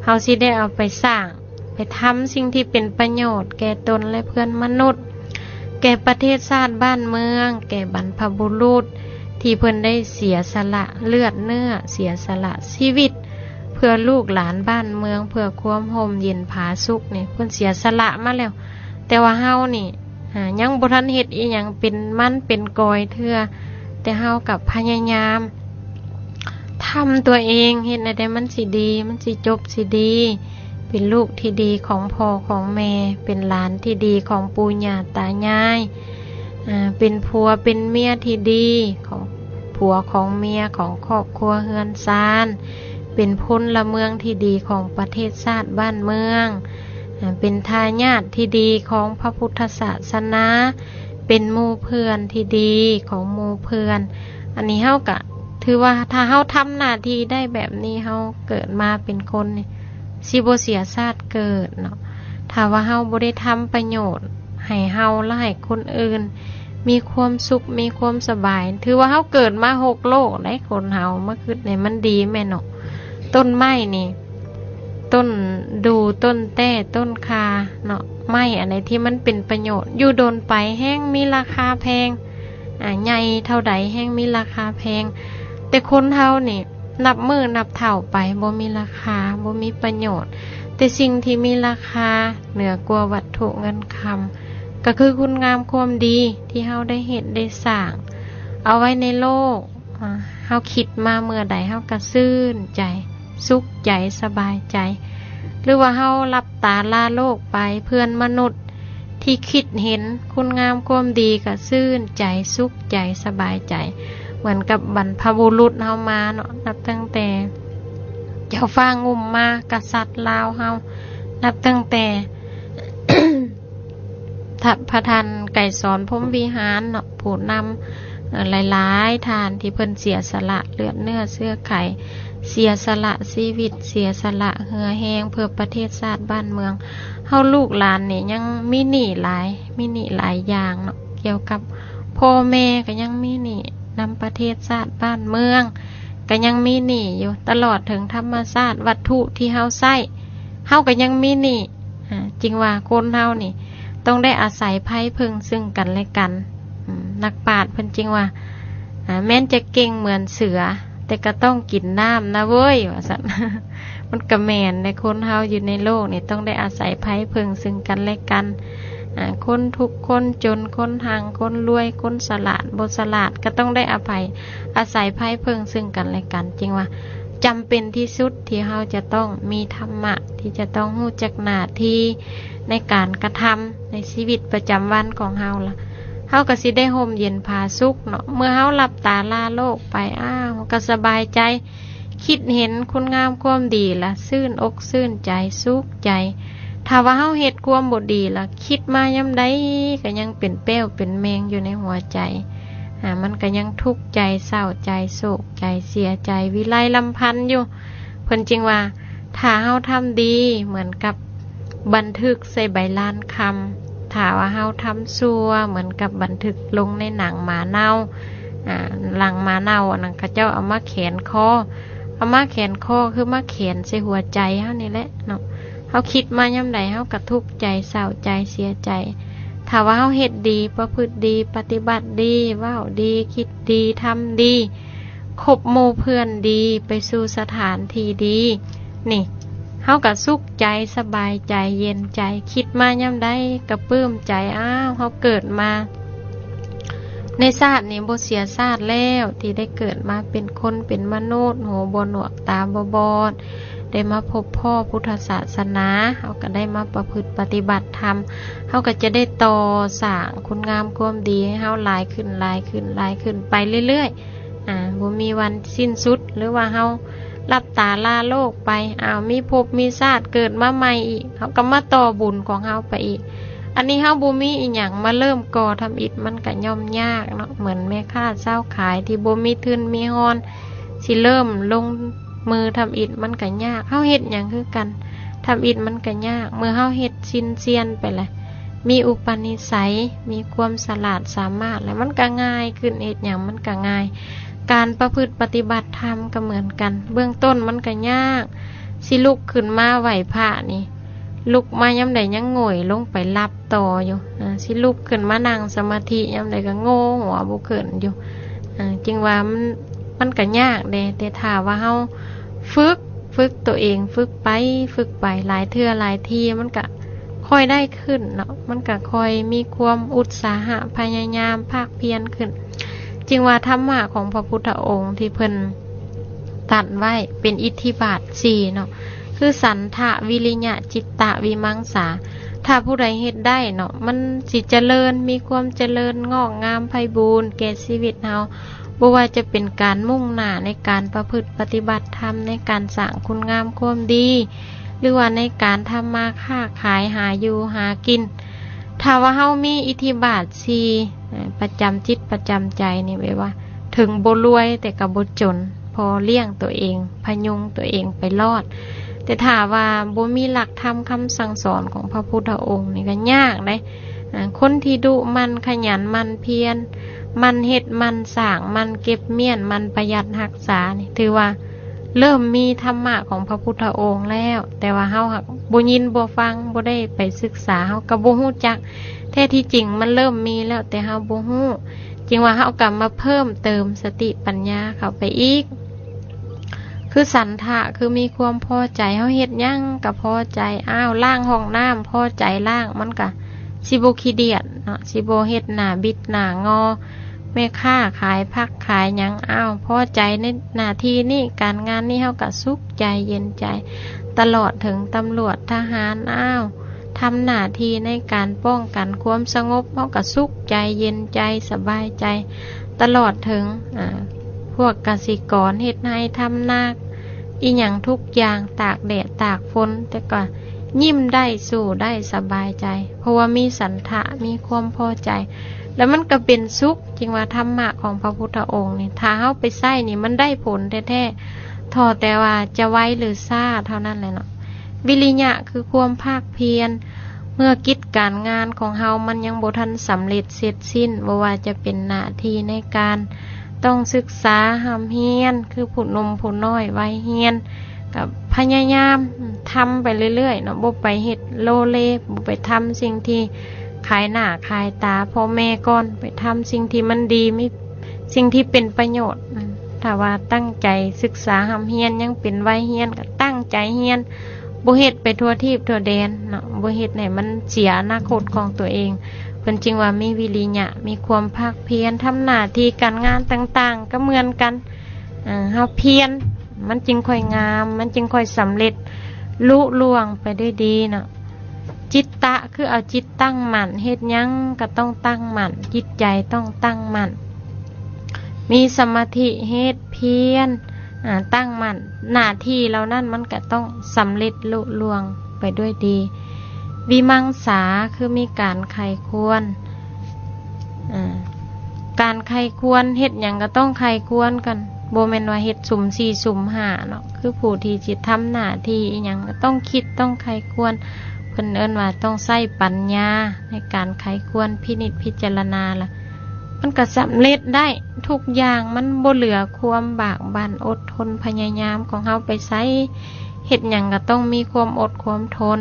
ເຮົາຊິໄດ້ເອົາໄປສ້າງ, ໄປທຳສິ່ງທີ່ເປັນປະໂຫຍດແກ່ຕົນ ແລະ ເພື່ອນມະນຸດ, ແກ່ປະເທດຊາດບ້ານເມືອງ, ແກ່ບັນພະບຸລຸດທີ່ເພິ່ນໄດ້ເສຍສະຫຼະເລືອດເນື້ອ, ເສຍສະຫຼະຊີວິດ ເພື່ອລູກຫຼານບ້ານເມືອງ, ເພື່ອຄວາມຮົ່ມເຢັນຜາສຸກນີ້ ເພິ່ນເສຍສະຫຼະມາແລ້ວ. ແຕ່ວ່າເຮົານີ້ ອາ ຍັງບໍ່ທັນເຮັດອີ່ຫຍັງເປັນມັນເປັນກອຍເທື່ອ, ແຕ່ເຮົາກໍພະຍາຍາມທຳຕົວເອງ, ເຮັດແນວໃດມັນຊິດີ, ມັນຊິຈົບຊິດີ, ເປັນລູກທີ່ດີຂອງພໍ່ຂອງແມ່, ເປັນຫຼານທີ່ດີຂອງປູ່ຍ່າຕາຍາຍ, ອາ ເປັນຜົວເປັນເມຍທີ່ດີຂອງຜົວຂອງເມຍ, ຂອງຄອບຄົວເຮືອນຊານ, ເປັນພົນລະເມືອງທີ່ດີຂອງປະເທດຊາດບ້ານເມືອງ, ອາ ເປັນທາຍາດທີ່ດີຂອງພະພຸດທະສາສະໜາ, ເປັນໝູ່ເພື່ອນທີ່ດີຂອງໝູ່ເພື່ອນ. ອັນນີ້ເຮົາກະຖືວ່າ ຖ້າເຮົາທຳໜ້າທີ່ໄດ້ແບບນີ້, ເຮົາເກີດມາເປັນຄົນນີ້ ຊິບໍ່ເສຍຊາດເກີດເນາະ. ຖ້າວ່າເຮົາບໍ່ໄດ້ທຳປະໂຫຍດໃຫ້ເຮົາ ແລະ ໃຫ້ຄົນອື່ນມີຄວາມສຸກ ມີຄວາມສະບາຍ, ຖືວ່າເຮົາເກີດມາຫົກໂລກໄດ໋. ຄົນເຮົາມາຄິດໃຫ້ມັນດີແມ່ນເນາະ. ຕົ້ນໄມ້ນີ້ ຕົ້ນດູ່ ຕົ້ນແຕ້ ຕົ້ນຂ່າເນາະ, ໄມ້ອັນໃດທີ່ມັນເປັນປະໂຫຍດ ຢູ່ດົນໄປແຮ່ງມີລາຄາແພງ, ອາ ໃຫຍ່ເທົ່າໃດແຮ່ງມີລາຄາແພງ. ແຕ່ຄົນເຮົານີ້ ນັບມື້ນັບເຖົ້າໄປ ບໍ່ມີລາຄາ, ບໍ່ມີປະໂຫຍດ. ແຕ່ສິ່ງທີ່ມີລາຄາເໜືອກວ່າວັດຖຸເງິນຄຳ ກໍຄືຄຸນງາມຄວາມດີທີ່ເຮົາໄດ້ເຮັດໄດ້ສ້າງ. ເອົາໄວ້ໃນໂລກ. ເຮົາຄິດມາເມື່ອໃດ ເຮົາກໍຊື່ນໃຈ, ສຸກໃຈ, ສະບາຍໃຈ. ຫຼືວ່າເຮົາຫຼັບຕາລາໂລກໄປ, ເພື່ອນມະນຸດທີ່ຄິດເຫັນຄຸນງາມຄວາມດີກໍຊື່ນໃຈ, ສຸກໃຈ, ສະບາຍໃຈ. ເໝືອນກັບບັນພະບຸລຸດເຮົາມາເນາະ, ນັບຕັ້ງແຕ່ເຈົ້າຟ້າງຸ່ມມາ, ກະສັດລາວເຮົາ, ນັບຕັ້ງແຕ່ ທ່ານ ພະທ່ານໄກສອນ ພົມວິຫານເນາະ, ຜູ້ນຳ ເອີ່ ຫຼາຍໆທ່ານທີ່ເພິ່ນເສຍສະຫຼະເລືອດເນື້ອເຊື້ອໄຂ, ເສຍສະຫຼະຊີວິດ, ເສຍສະຫຼະເຫື່ອແຮງເພື່ອປະເທດຊາດບ້ານເມືອງ. ເຮົາລູກຫຼານນີ້ຍັງມີໜີ້ຫຼາຍ, ມີໜີ້ຫຼາຍຢ່າງເນາະ, ກ່ຽວກັບພໍ່ແມ່ກໍຍັງມີໜີ້ນຳປະເທດຊາດບ້ານເມືອງ, ກໍຍັງມີໜີ້ຢູ່, ຕະຫຼອດເຖິງທຳມະຊາດວັດຖຸທີ່ເຮົາໃຊ້ ເຮົາກໍຍັງມີໜີ້. ອາ ຈຶ່ງວ່າຄົນເຮົານີ້ຕ້ອງໄດ້ອາໄສໄພເພິ່ງຊຶ່ງກັນແລະກັນ. ອາ ນັກປາດເພິ່ນຈຶ່ງວ່າ ອາ ແມ່ນຈະເກັ່ງເໝືອນເສືອ ແຕ່ກໍຕ້ອງກິນນ້ຳນະເວີຍ ວ່າຊັ້ນ. ມັນກໍແມ່ນແຫຼະ, ຄົນເຮົາຢູ່ໃນໂລກນີ້ຕ້ອງໄດ້ອາໄສໄພເພິ່ງຊຶ່ງກັນແລະກັນ. ອາ ຄົນທຸກຄົນຈົນ, ຄົນຮັ່ງຄົນລວຍ, ຄົນສະຫຼາດບໍ່ສະຫຼາດ ກໍຕ້ອງໄດ້ອາໄພ ອາໄສໄພເພິ່ງຊຶ່ງກັນແລະກັນ. ຈຶ່ງວ່າ ຈຳເປັນທີ່ສຸດທີ່ເຮົາຈະຕ້ອງມີທຳມະ, ທີ່ຈະຕ້ອງຮູ້ຈັກໜ້າທີ່ໃນການກະທຳໃນຊີວິດປະຈຳວັນຂອງເຮົາລະ, ເຮົາກໍຊິໄດ້ຮົ່ມເຢັນຜາສຸກເນາະ. ເມື່ອເຮົາຫຼັບຕາລາໂລກໄປ, ອ້າວ ເຮົາກໍສະບາຍໃຈ, ຄິດເຫັນຄຸນງາມຄວາມດີລະ, ຊື່ນອົກຊື່ນໃຈ, ສຸກໃຈ. ຖ້າວ່າເຮົາເຮັດຄວາມບໍ່ດີລະ, ຄິດມາຍາມໃດກໍຍັງເປັນແປ້ວເປັນແມງຢູ່ໃນຫົວໃຈ. ອາ ມັນກໍຍັງທຸກໃຈ, ເສົ້າໃຈ, ໂສກໃຈ, ເສຍໃຈ, ວິໄລລຳພັນຢູ່. ເພິ່ນຈຶ່ງວ່າ ຖ້າເຮົາທຳດີ ເໝືອນກັບບັນທຶກໃສ່ໃບລານຄຳ, ຖ້າວ່າເຮົາທຳຊົ່ວ ເໝືອນກັບບັນທຶກລົງໃນໜັງໝາເນົ່າ. ອາ ຫຼັງໝາເນົ່າອັນນັ້ນ ເຂົາເຈົ້າເອົາມາແຂນຄໍ, ເອົາມາແຂນຄໍ ຄືມາແຂນໃສ່ຫົວໃຈເຮົານີ້ແຫຼະເນາະ. ເຮົາຄິດມາຍາມໃດ ເຮົາກໍທຸກໃຈ, ເສົ້າໃຈ, ເສຍໃຈ. ຖ້າວ່າເຮົາເຮັດດີ, ປະພຶດດີ, ປະຕິບັດດີ, ເວົ້າດີ, ຄິດດີ, ທຳດີ, ຄົບໝູ່ເພື່ອນດີ, ໄປສູ່ສະຖານທີ່ດີ ນີ້ ເຮົາກໍສຸກໃຈ, ສະບາຍໃຈ, ເຢັນໃຈ, ຄິດມາຍາມໃດກໍປຶ້ມໃຈ. ອ້າວ ເຮົາເກີດມາໃນຊາດນີ້ ບໍ່ເສຍຊາດແລ້ວ ທີ່ໄດ້ເກີດມາເປັນຄົນ, ເປັນມະນຸດ, ຫູບໍ່ໜວກ, ຕາບໍ່ບອດ, ໄດ້ມາພົບພໍ້ພຸດທະສາສະໜາ, ເຮົາກໍໄດ້ມາປະພຶດປະຕິບັດທຳ, ເຮົາກໍຈະໄດ້ຕໍ່ສ້າງຄຸນງາມຄວາມດີໃຫ້ເຮົາຫຼາຍຂຶ້ນ, ຫຼາຍຂຶ້ນ, ຫຼາຍຂຶ້ນໄປເລື້ອຍໆ. ອາ ບໍ່ມີວັນສິ້ນສຸດ. ຫຼືວ່າເຮົາຫຼັບຕາລາໂລກໄປ, ອ້າວ ມີພົບມີຊາດເກີດມາໃໝ່ອີກ, ເຮົາກໍມາຕໍ່ບຸນຂອງເຮົາໄປອີກ. ອັນນີ້ເຮົາບໍ່ມີອີ່ຫຍັງມາເລີ່ມກໍ່ທຳອິດ, ມັນກໍຍ່ອມຍາກເນາະ. ເໝືອນແມ່ຄ້າຊາວຂາຍທີ່ບໍ່ມີທຶນມີຮອນ ຊິເລີ່ມລົງມືທຳອິດ ມັນກໍຍາກ. ເຮົາເຮັດຫຍັງຄືກັນ, ທຳອິດມັນກໍຍາກ. ເມື່ອເຮົາເຮັດຊິນຊຽນໄປລະ, ມີອຸປະນິໄສ, ມີຄວາມສະຫຼາດສາມາດແລ້ວ ມັນກໍງ່າຍຂຶ້ນ, ເຮັດຫຍັງມັນກໍງ່າຍ. ການປະພຶດປະຕິບັດທຳກໍເໝືອນກັນ, ເບື້ອງຕົ້ນມັນກໍຍາກ. ຊິລຸກຂຶ້ນມາໄຫວ້ພະນີ້, ລຸກມາຍາມໃດຍັງໂຫງຍລົງໄປຫຼັບຕໍ່ຢູ່, ອາ ຊິລຸກຂຶ້ນມານັ່ງສະມາທິຍາມໃດກໍໂງ່ຫົວບໍ່ຂຶ້ນຢູ່. ອາ ຈຶ່ງວ່າມັນ, ມັນກໍຍາກເດ້, ແຕ່ຖ້າວ່າເຮົາຝຶກ, ຝຶກຕົວເອງ, ຝຶກໄປ, ຝຶກໄປຫຼາຍເທື່ອຫຼາຍທີ, ມັນກໍ ຄ່ອຍໄດ້ຂຶ້ນເນາະ, ມັນກໍຄ່ອຍມີຄວາມອຸດສາຫະພະຍາຍາມພາກພຽນຂຶ້ນ. ຈຶ່ງວ່າທຳມະຂອງພະພຸດທະອົງທີ່ເພິ່ນຕັດໄວ້ເປັນອິດທິບາດສີ່ເນາະ, ຄືສັນທະ ວິລິຍະ ຈິດຕະ ວິມັງສາ. ຖ້າຜູ້ໃດເຮັດໄດ້ເນາະ, ມັນຊິຈະເລີນ, ມີຄວາມຈະເລີນງອກງາມໄພບູນແກ່ຊີວິດເຮົາ. ບໍ່ວ່າຈະເປັນການມຸ່ງໜ້າໃນການປະພຶດປະຕິບັດທຳ, ໃນການສ້າງຄຸນງາມຄວາມດີ, ຫຼືວ່າໃນການທຳມາຄ້າຂາຍ, ຫາຢູ່ຫາກິນ. ຖ້າວ່າເຮົາມີອິດທິບາດສີ່ ເອີ ປະຈຳຈິດປະຈຳໃຈນີ້, ແບບວ່າເຖິງບໍ່ລວຍແຕ່ກໍບໍ່ຈົນ, ພໍລ້ຽງຕົວເອງ, ພະຍຸງຕົວເອງໄປລອດ. ແຕ່ຖ້າວ່າບໍ່ມີຫຼັກທຳຄຳສັ່ງສອນຂອງພະພຸດທະອົງນີ້ກໍຍາກເດ້. ອາ ຄົນທີ່ດຸໝັ່ນ, ຂະຫຍັນໝັ່ນພຽນ, ໝັ່ນເຮັດ, ໝັ່ນສ້າງ, ໝັ່ນເກັບມ້ຽນ, ໝັ່ນປະຢັດຮັກສານີ້ ຖືວ່າເລີ່ມມີທຳມະຂອງພະພຸດທະອົງແລ້ວ, ແຕ່ວ່າເຮົາຫາກບໍ່ຍິນບໍ່ຟັງ, ບໍ່ໄດ້ໄປສຶກສາ, ເຮົາກໍບໍ່ຮູ້ຈັກ. ແທ້ທີ່ຈິງມັນເລີ່ມມີແລ້ວ, ແຕ່ເຮົາບໍ່ຮູ້. ຈຶ່ງວ່າເຮົາກໍມາເພີ່ມເຕີມສະຕິປັນຍາເຂົ້າໄປອີກ. ຄືສັນທະ ຄືມີຄວາມພໍໃຈ, ເຮົາເຮັດຫຍັງກໍພໍໃຈ. ອ້າວ ລ້າງຫ້ອງນ້ຳ ພໍໃຈລ້າງ, ມັນກໍຊິບໍ່ຂີ້ດຽດເນາະ, ຊິບໍ່ເຮັດໜ້າບິດໜ້າງໍ. ແມ່ຄ້າຂາຍຜັກຂາຍຫຍັງ ອ້າວ ພໍໃຈໃນໜ້າທີ່ນີ້ ການງານນີ້ ເຮົາກໍສຸກໃຈເຢັນໃຈ. ຕະຫຼອດເຖິງຕຳຫຼວດ ທະຫານ ອ້າວ ທຳໜ້າທີ່ໃນການປ້ອງກັນຄວາມສະຫງົບ ເຮົາກໍສຸກໃຈເຢັນໃຈ ສະບາຍໃຈ. ຕະຫຼອດເຖິງ ອາ ພວກກະສິກອນ ເຮັດໄຮ່ທຳນາ ອີ່ຫຍັງທຸກຢ່າງ ຕາກແດດຕາກຝົນ ແຕ່ກໍຍິ້ມໄດ້ ສູ້ໄດ້ ສະບາຍໃຈ ເພາະວ່າມີສັນທະ ມີຄວາມພໍໃຈ ແລ້ວມັນກໍເປັນສຸກ. ຈຶ່ງວ່າທຳມະຂອງພະພຸດທະອົງນີ້ ຖ້າເຮົາໄປໃຊ້ນີ້ ມັນໄດ້ຜົນແທ້ໆ ທໍ່ແຕ່ວ່າຈະໄວຫຼືຊ້າເທົ່ານັ້ນແຫຼະເນາະ. ວິລິຍະຄືຄວາມພາກພຽນ ເມື່ອກິດການງານຂອງເຮົາມັນຍັງບໍ່ທັນສຳເລັດເສັດສິ້ນ ບໍ່ວ່າຈະເປັນໜ້າທີ່ໃນການຕ້ອງສຶກສາຮ່ຳຮຽນ ຄືຜູ້ໜຸ່ມຜູ້ນ້ອຍໄວຮຽນ ກໍພະຍາຍາມທຳໄປເລື້ອຍໆເນາະ ບໍ່ໄປເຮັດໂລເລ ບໍ່ໄປທຳສິ່ງທີ່ຂາຍໜ້າຂາຍຕາພໍ່ແມ່ກ່ອນ ໄປທຳສິ່ງທີ່ມັນດີ ມີ ສິ່ງທີ່ເປັນປະໂຫຍດ. ຖ້າວ່າຕັ້ງໃຈສຶກສາຮ່ຳຮຽນ ຍັງເປັນໄວຮຽນ ກໍຕັ້ງໃຈຮຽນ ບໍ່ເຮັດໄປທົ່ວທີບທົ່ວແດນເນາະ ບໍ່ເຮັດໃຫ້ມັນເສຍອະນາຄົດຂອງຕົວເອງ. ເພິ່ນຈຶ່ງວ່າມີວິລິຍະ ມີຄວາມພາກພຽນ ທຳໜ້າທີ່ການງານຕ່າງໆ ກໍເໝືອນກັນ ເຮົາພຽນ ມັນຈຶ່ງຄ່ອຍງາມ ມັນຈຶ່ງຄ່ອຍສຳເລັດລຸລ່ວງໄປດ້ວຍດີເນາະ. ຈິດຕະ ຄືເອົາຈິດຕັ້ງໝັ້ນ ເຮັດຫຍັງກໍຕ້ອງຕັ້ງໝັ້ນ ຈິດໃຈຕ້ອງຕັ້ງໝັ້ນ ມີສະມາທິ ເຮັດພຽນ ອາ ຕັ້ງໝັ້ນ ໜ້າທີ່ເຫຼົ່ານັ້ນມັນກໍຕ້ອງສຳເລັດລຸລ່ວງໄປດ້ວຍດີ. ວິມັງສາ ຄືມີການໃຄ່ຄວນ ອາ ການໃຄ່ຄວນ ເຮັດຫຍັງກໍຕ້ອງໃຄ່ຄວນກັນ ບໍ່ແມ່ນວ່າເຮັດສຸມສີ່ສຸມຫ້າເນາະ ຄືຜູ້ທີ່ຊິທຳໜ້າທີ່ອີ່ຫຍັງກໍຕ້ອງຄິດຕ້ອງໃຄ່ຄວນ ເພິ່ນເອີ້ນວ່າຕ້ອງໃຊ້ປັນຍາໃນການໃຄ່ຄວນພິນິດພິຈາລະນາລະ ມັນກໍສຳເລັດໄດ້ທຸກຢ່າງ ມັນບໍ່ເຫຼືອຄວາມບາກບັ້ນ ອົດທົນພະຍາຍາມຂອງເຮົາໄປໃສ ເຮັດຫຍັງກໍຕ້ອງມີຄວາມອົດຄວາມທົນ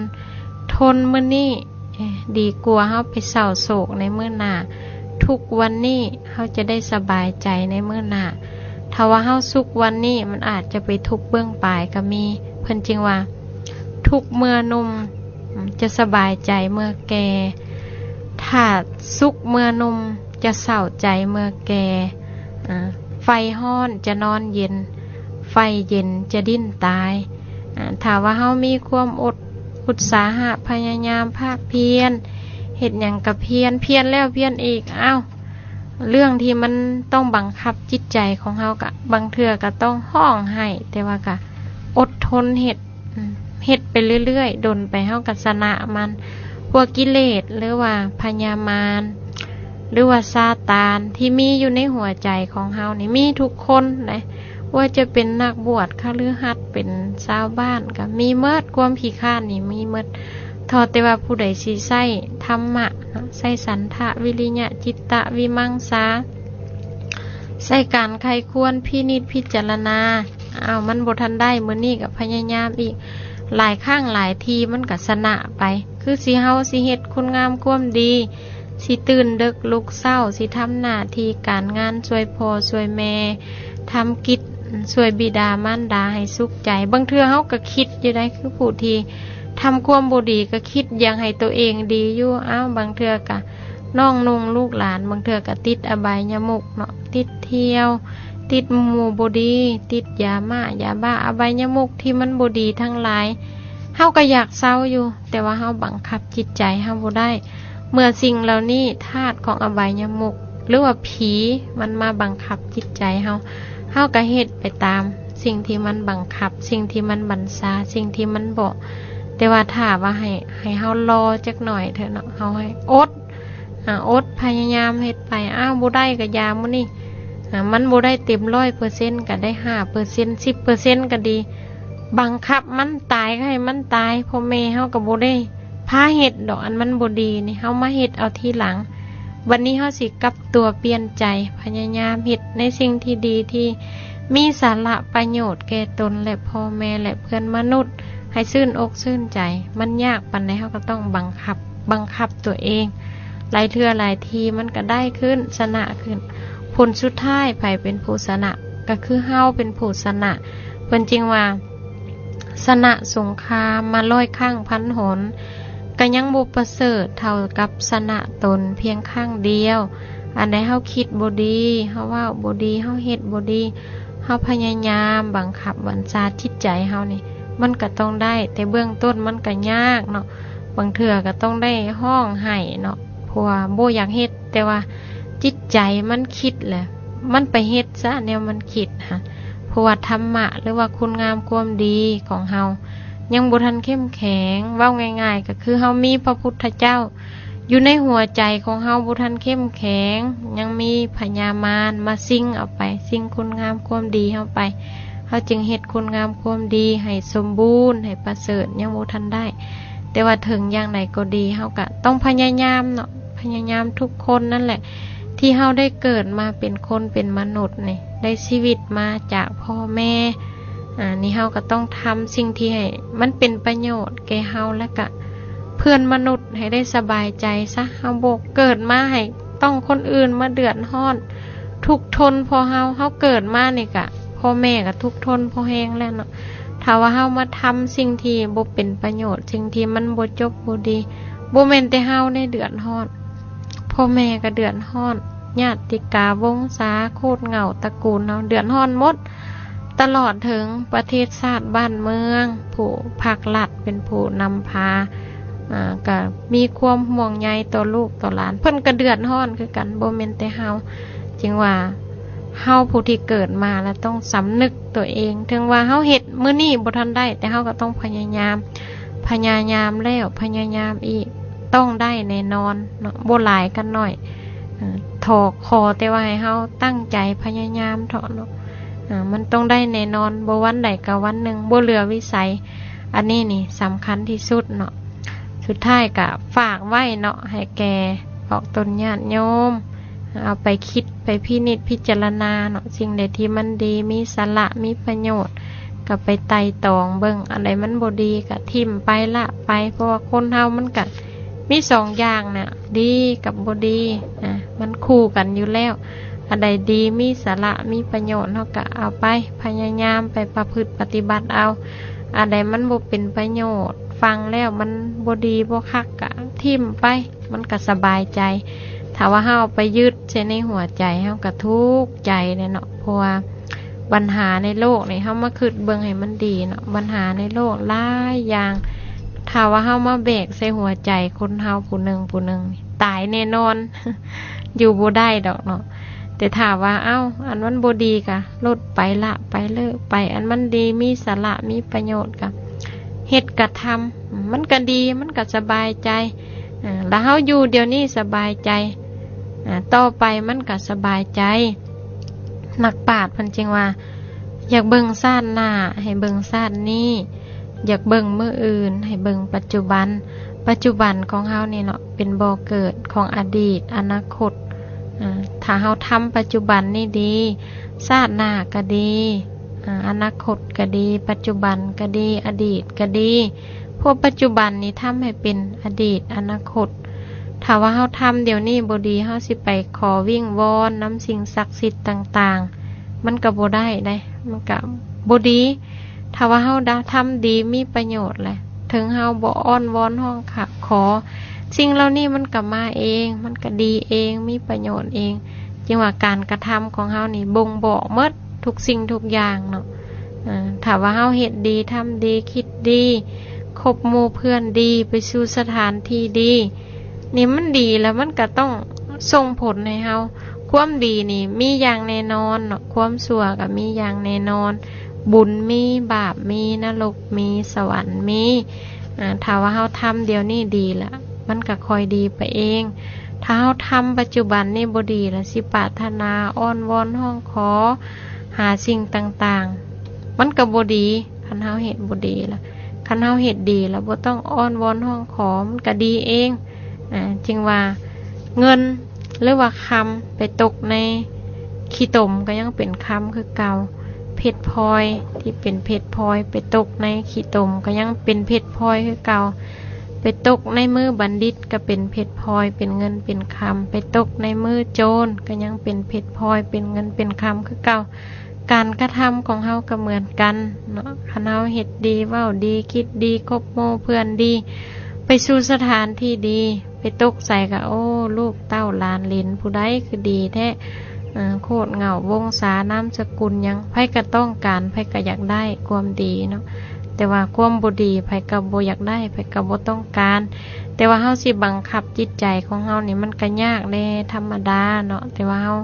ທົນມື້ນີ້ ເອີ ດີກວ່າເຮົາໄປເສົ້າໂສກໃນມື້ໜ້າ ທຸກວັນນີ້ເຮົາຈະໄດ້ສະບາຍໃຈໃນມື້ໜ້າ. ຖ້າວ່າເຮົາສຸກວັນນີ້ ມັນອາດຈະໄປທຸກເບື້ອງປາຍກໍມີ. ເພິ່ນຈຶ່ງວ່າ ທຸກເມື່ອໜຸ່ມຈະສະບາຍໃຈເມື່ອແກ່ ຖ້າສຸກເມື່ອໜຸ່ມຈະເສົ້າໃຈເມື່ອແກ່ ອາ ໄຟຮ້ອນຈະນອນເຢັນ ໄຟເຢັນຈະດີ້ນຕາຍ. ອາ ຖ້າວ່າເຮົາມີຄວາມອົດ ອຸດສາຫະ ພະຍາຍາມ ພາກພຽນ ເຮັດຫຍັງກະພຽນ ພຽນແລ້ວພຽນອີກ ອ້າວ ເລື່ອງທີ່ມັນຕ້ອງບັງຄັບຈິດໃຈຂອງເຮົາ ກະບາງເທື່ອກະຕ້ອງຮ້ອງໄຫ້ ແຕ່ວ່າກະອົດທົນເຮັດ ເຮັດໄປເລື້ອຍໆ ດົນໄປເຮົາກະຊະນະມັນ. ພວກກິເລດ ຫຼືວ່າພະຍາມານ ຫຼືວ່າຊາຕານທີ່ມີຢູ່ໃນຫົວໃຈຂອງເຮົານີ້ ມີທຸກຄົນເດ້. ບໍ່ວ່າຈະເປັນນັກບວດຄະລືຫັດ ເປັນຊາວບ້ານ ກໍມີໝົດ ຄວາມຂີ້ຄ້ານນີ້ມີໝົດ ເທົ່າແຕ່ວ່າຜູ້ໃດຊິໃຊ້ທຳມະເນາະ ໃຊ້ສັນທະ ວິລິຍະ ຈິດຕະ ວິມັງສາ ໃຊ້ການໃຄ່ຄວນພິນິດພິຈາລະນາ ອ້າວ ມັນບໍ່ທັນໄດ້ ມື້ນີ້ກໍພະຍາຍາມອີກ ຫຼາຍຄັ້ງຫຼາຍທີມັນກໍຊະນະໄປ ຄືຊິ ເຮົາຊິເຮັດຄຸນງາມຄວາມດີ ຊິຕື່ນເດິກລຸກເຊົ້າ ຊິທຳໜ້າທີ່ການງານ ຊ່ວຍພໍ່ຊ່ວຍແມ່ ທຳກິດຊ່ວຍບິດາມານດາໃຫ້ສຸກໃຈ. ບາງເທື່ອເຮົາກໍຄິດຢູ່ໃດ໋ ຄືຜູ້ທີ່ທຳຄວາມບໍ່ດີ ກໍຄິດຢາກໃຫ້ໂຕເອງດີຢູ່. ອ້າວ ບາງເທື່ອກໍນ້ອງນຸ່ງລູກຫຼານ ບາງເທື່ອກໍຕິດອະບາຍຍະມຸກເນາະ ຕິດທ່ຽວ ຕິດໝູ່ບໍ່ດີ ຕິດຢາມ້າຢາບ້າ ອະບາຍຍະມຸກທີ່ມັນບໍ່ດີທັງຫຼາຍ ເຮົາກໍຢາກເຊົາຢູ່ ແຕ່ວ່າເຮົາບັງຄັບຈິດໃຈເຮົາບໍ່ໄດ້. ເມື່ອສິ່ງເຫຼົ່ານີ້ ທາດຂອງອະບາຍຍະມຸກ ຫຼືວ່າຜີມັນມາບັງຄັບຈິດໃຈເຮົາ ເຮົາກໍເຮັດໄປຕາມສິ່ງທີ່ມັນບັງຄັບ ສິ່ງທີ່ມັນບັນຊາ ສິ່ງທີ່ມັນບອກ. ແຕ່ວ່າຖ້າວ່າໃຫ້ ໃຫ້ເຮົາລໍຈັກໜ້ອຍເຖາະເນາະ ເຮົາໃຫ້ອົດ ອາ ອົດພະຍາຍາມເຮັດໄປ ອ້າວ ບໍ່ໄດ້ກໍຢ່າມື້ນີ້ ອາ ມັນບໍ່ໄດ້ເຕັມຮ້ອຍເປີເຊັນ ກໍໄດ້ຫ້າເປີເຊັນ ສິບເປີເຊັນກໍດີ ບັງຄັບມັນຕາຍກໍໃຫ້ມັນຕາຍ ພໍ່ແມ່ເຮົາກໍບໍ່ໄດ້ພາເຮັດດອກ ອັນມັນບໍ່ດີນີ້ ເຮົາມາເຮັດເອົາທີຫຼັງ. ບັດນີ້ເຮົາຊິກັບຕົວປ່ຽນໃຈ ພະຍາຍາມເຮັດໃນສິ່ງທີ່ດີ ທີ່ມີສາລະປະໂຫຍດແກ່ຕົນ ແລະ ພໍ່ແມ່ ແລະ ເພື່ອນມະນຸດ ໃຫ້ຊື່ນອົກຊື່ນໃຈ. ມັນຍາກປານໃດ ເຮົາກໍຕ້ອງບັງຄັບ ບັງຄັບຕົວເອງ. ຫຼາຍເທື່ອຫຼາຍທີມັນກໍໄດ້ຂຶ້ນ ຊະນະຂຶ້ນ. ຜົນສຸດທ້າຍໃຜເປັນຜູ້ຊະນະ? ກໍຄືເຮົາເປັນຜູ້ຊະນະ. ເພິ່ນຈຶ່ງວ່າ ຊະນະສົງຄາມມາຮ້ອຍຄັ້ງພັນຫົນ ກໍຍັງບໍ່ປະເສີດເທົ່າກັບຊະນະຕົນພຽງຄັ້ງດຽວ. ອັນໃດເຮົາຄິດບໍ່ດີ, ເຮົາເວົ້າບໍ່ດີ, ເຮົາເຮັດບໍ່ດີ, ເຮົາພະຍາຍາມບັງຄັບບັນຊາຈິດໃຈເຮົານີ້, ມັນກະຕ້ອງໄດ້, ແຕ່ເບື້ອງຕົ້ນມັນກະຍາກເນາະ, ບາງເທື່ອກະຕ້ອງໄດ້ຮ້ອງໄຫ້ເນາະ, ເພາະວ່າບໍ່ຢາກເຮັດ, ແຕ່ວ່າຈິດໃຈມັນຄິດແຫຼະ, ມັນໄປເຮັດຊະແນວມັນຄິດຫັ້ນ. ເພາະວ່າທຳມະ ຫຼືວ່າຄຸນງາມຄວາມດີຂອງເຮົາຍັງບໍ່ທັນເຂັ້ມແຂງ, ເວົ້າງ່າຍໆ ກະຄືເຮົາມີພະພຸດທະເຈົ້າ ຢູ່ໃນຫົວໃຈຂອງເຮົາບໍ່ທັນເຂັ້ມແຂງ, ຍັງມີພະຍາມານມາຊິງເອົາໄປ, ຊິງຄຸນງາມຄວາມດີເຮົາໄປ, ເຮົາຈຶ່ງເຮັດຄຸນງາມຄວາມດີໃຫ້ສົມບູນ, ໃຫ້ປະເສີດ, ຍັງບໍ່ທັນໄດ້. ແຕ່ວ່າເຖິງຢ່າງໃດກໍດີ, ເຮົາກະຕ້ອງພະຍາຍາມເນາະ, ພະຍາຍາມທຸກຄົນນັ້ນແຫຼະ ທີ່ເຮົາໄດ້ເກີດມາເປັນຄົນເປັນມະນຸດນີ້, ໄດ້ຊີວິດມາຈາກພໍ່ແມ່, ອາ ນີ້ເຮົາກໍຕ້ອງທຳສິ່ງທີ່ໃຫ້ມັນເປັນປະໂຫຍດແກ່ເຮົາ ແລະກະເພື່ອນມະນຸດໃຫ້ໄດ້ສະບາຍໃຈຊະ. ເຮົາບໍ່ເກີດມາໃຫ້ຕ້ອງຄົນອື່ນມາເດືອດຮ້ອນ ທຸກທົນເພາະເຮົາ, ເຮົາເກີດມານີ້ກະ ພໍ່ແມ່ກະທຸກທົນພໍແຮງແລ້ວເນາະ. ຖ້າວ່າເຮົາມາທຳສິ່ງທີ່ບໍ່ເປັນປະໂຫຍດ, ສິ່ງທີ່ມັນບໍ່ຈົບບໍ່ດີ, ບໍ່ແມ່ນແຕ່ເຮົາເດ້ເດືອດຮ້ອນ, ພໍ່ແມ່ກະເດືອດຮ້ອນ, ຍາດຕິກາວົງສາ ໂຄດເຫງົ້າຕະກູນເຮົາເດືອດຮ້ອນໝົດ. ຕະຫຼອດເຖິງປະເທດຊາດບ້ານເມືອງ, ຜູ້ພາກລັດເປັນຜູ້ນຳພາ, ອາ, ກະມີຄວາມຫ່ວງໃຍຕໍ່ລູກຕໍ່ຫຼານ, ເພິ່ນກະເດືອດຮ້ອນຄືກັນ, ບໍ່ແມ່ນແຕ່ເຮົາ. ຈຶ່ງວ່າເຮົາຜູ້ທີ່ເກີດມາລະຕ້ອງສຳນຶກຕົວເອງ, ເຖິງວ່າເຮົາເຮັດມື້ນີ້ບໍ່ທັນໄດ້, ແຕ່ເຮົາກໍຕ້ອງພະຍາຍາມ, ພະຍາຍາມແລ້ວພະຍາຍາມອີກ, ຕ້ອງໄດ້ແນ່ນອນເນາະ, ບໍ່ຫຼາຍກໍໜ້ອຍ. ເອີ ຂໍແຕ່ວ່າໃຫ້ເຮົາຕັ້ງໃຈພະຍາຍາມເຖາະເນາະ, ເອີ ມັນຕ້ອງໄດ້ແນ່ນອນ, ບໍ່ວັນໃດກໍວັນໜຶ່ງ, ບໍ່ເຫຼືອວິໄສ. ອັນນີ້ນີ້ສຳຄັນທີ່ສຸດເນາະ. ສຸດທ້າຍກໍຝາກໄວ້ເນາະ, ໃຫ້ແກ່ພວກຕົນຍາດໂຍມ ເອົາໄປຄິດໄປພິນິດພິຈາລະນາເນາະ, ສິ່ງໃດທີ່ມັນດີ ມີສາລະ ມີປະໂຫຍດ ກໍໄປໄຕ່ຕອງເບິ່ງ, ອັນໃດມັນບໍ່ດີກໍຖິ້ມໄປ ລະໄປ, ເພາະວ່າຄົນເຮົາມັນກໍມີສອງຢ່າງນະ, ດີກັບບໍ່ດີນະ, ມັນຄູ່ກັນຢູ່ແລ້ວ. ອັນໃດດີ ມີສາລະ ມີປະໂຫຍດ ເຮົາກໍເອົາໄປ, ພະຍາຍາມໄປປະພຶດປະຕິບັດເອົາ. ອັນໃດມັນບໍ່ເປັນປະໂຫຍດ, ຟັງແລ້ວມັນບໍ່ດີບໍ່ຄັກ ກໍຖິ້ມໄປ, ມັນກໍສະບາຍໃຈ. ຖ້າວ່າເຮົາເອົາໄປຍຶດໃສ່ໃນຫົວໃຈ, ເຮົາກໍທຸກໃຈແຫຼະເນາະ, ເພາະວ່າບັນຫາໃນໂລກນີ້ ເຮົາມາຄິດເບິ່ງໃຫ້ມັນດີເນາະ, ບັນຫາໃນໂລກຫຼາຍຢ່າງ, ຖ້າວ່າເຮົາມາແບກໃສ່ຫົວໃຈຄົນເຮົາຜູ້ໜຶ່ງຜູ້ໜຶ່ງນີ້ ຕາຍແນ່ນອນ, ຢູ່ບໍ່ໄດ້ດອກເນາະ. ແຕ່ຖ້າວ່າ ເອົ້າ ອັນມັນບໍ່ດີກະຫຼຸດໄປ ລະໄປ ເລີກໄປ, ອັນມັນດີ ມີສາລະ ມີປະໂຫຍດກະເຮັດກະທຳ, ມັນກະດີ ມັນກະສະບາຍໃຈ. ອາ ລະເຮົາຢູ່ດຽວນີ້ສະບາຍໃຈ, ອາ ຕໍ່ໄປມັນກະສະບາຍໃຈ. ນັກປາດເພິ່ນຈຶ່ງວ່າ ຢ່າເບິ່ງຊາດໜ້າ ໃຫ້ເບິ່ງຊາດນີ້, ຢາກເບິ່ງມື້ອື່ນ ໃຫ້ເບິ່ງປັດຈຸບັນ. ປັດຈຸບັນຂອງເຮົານີ້ເນາະ ເປັນບໍ່ເກີດຂອງອະດີດ, ອະນາຄົດ. ອາ ຖ້າເຮົາທຳປັດຈຸບັນນີ້ດີ, ຊາດໜ້າກໍດີ, ອາ ອະນາຄົດກໍດີ, ປັດຈຸບັນກໍດີ, ອະດີດກໍດີ. ເພາະປັດຈຸບັນນີ້ທຳໃຫ້ເປັນອະດີດ, ອະນາຄົດ. ຖ້າວ່າເຮົາທຳດຽວນີ້ບໍ່ດີ, ເຮົາຊິໄປຂໍວິງວອນນຳສິ່ງສັກສິດຕ່າງໆ, ມັນກໍບໍ່ໄດ້ເດ້, ມັນກໍບໍ່ດີ. ຖ້າວ່າເຮົາດະ ທຳດີມີປະໂຫຍດແຫຼະ, ເຖິງເຮົາບໍ່ອ້ອນວອນຮ້ອງຂະ ຂໍ, ສິ່ງເຫຼົ່ານີ້ມັນກໍມາເອງ, ມັນກໍດີເອງ, ມີປະໂຫຍດເອງ. ຈຶ່ງວ່າການກະທຳຂອງເຮົານີ້ບົ່ງບອກໝົດທຸກສິ່ງທຸກຢ່າງເນາະ. ເອີ ຖ້າວ່າເຮົາເຮັດດີ, ທຳດີ, ຄິດດີ, ຄົບໝູ່ເພື່ອນດີ, ໄປສູ່ສະຖານທີ່ດີ, ນີ້ມັນດີແລ້ວ ມັນກະຕ້ອງສົ່ງຜົນໃຫ້ເຮົາ. ຄວາມດີນີ້ມີຢ່າງແນ່ນອນເນາະ, ຄວາມຊົ່ວກໍມີຢ່າງແນ່ນອນ. ບຸນມີ, ບາບມີ, ນະລົກມີ, ສະຫວັນມີ. ອາ ຖ້າວ່າເຮົາທຳດຽວນີ້ດີລະ, ມັນກໍຄ່ອຍດີໄປເອງ. ຖ້າເຮົາທຳປັດຈຸບັນນີ້ບໍ່ດີລະ, ຊິປາດຖະໜາ, ອ້ອນວອນ, ຮ້ອງຂໍ, ຫາສິ່ງຕ່າງໆ, ມັນກໍບໍ່ດີ. ຄັນເຮົາເຮັດບໍ່ດີລະ, ຄັນເຮົາເຮັດດີລະ, ບໍ່ຕ້ອງອ້ອນວອນ, ຮ້ອງຂໍ, ມັນກໍດີເອງ. ອາ ຈຶ່ງວ່າເງິນ ຫຼືວ່າຄຳໄປຕົກໃນຂີ້ຕົມກໍຍັງເປັນຄຳຄືເກົ່າ, ເພັດພອຍທີ່ເປັນເພັດພອຍໄປຕົກໃນຂີ້ຕົມກໍຍັງເປັນເພັດພອຍຄືເກົ່າ, ໄປຕົກໃນມືບັນດິດກໍເປັນເພັດພອຍເປັນເງິນເປັນຄຳ, ໄປຕົກໃນມືໂຈນກໍຍັງເປັນເພັດພອຍເປັນເງິນເປັນຄຳຄືເກົ່າ. ການກະທຳຂອງເຮົາກໍເໝືອນກັນເນາະ, ຄັນເຮົາເຮັດດີ, ເວົ້າດີ, ຄິດດີ, ຄົບໝູ່ເພື່ອນດີ, ໄປ ໄປສູ່ສະຖານທີ່ດີ ໄປຕົກໃສ່ກະ ໂອ້ ລູກເຕົ້າຫຼານເຫຼັນຜູ້ໃດຄືດີແທ້ ເອີ ໂຄດເຫງົ້າ ວົງສາ ນາມສະກຸນຫຍັງ ໃຜກະຕ້ອງການ ໃຜກະຢາກໄດ້ຄວາມດີເນາະ ແຕ່ວ່າຄວາມບໍ່ດີ ໃຜກະບໍ່ຢາກໄດ້ ໃຜກະບໍ່ຕ້ອງການ ແຕ່ວ່າເຮົາຊິບັງຄັບຈິດໃຈຂອງເຮົານີ້ ມັນກະຍາກແດ່ ທຳມະດາເນາະ ແຕ່ວ່າເຮົາ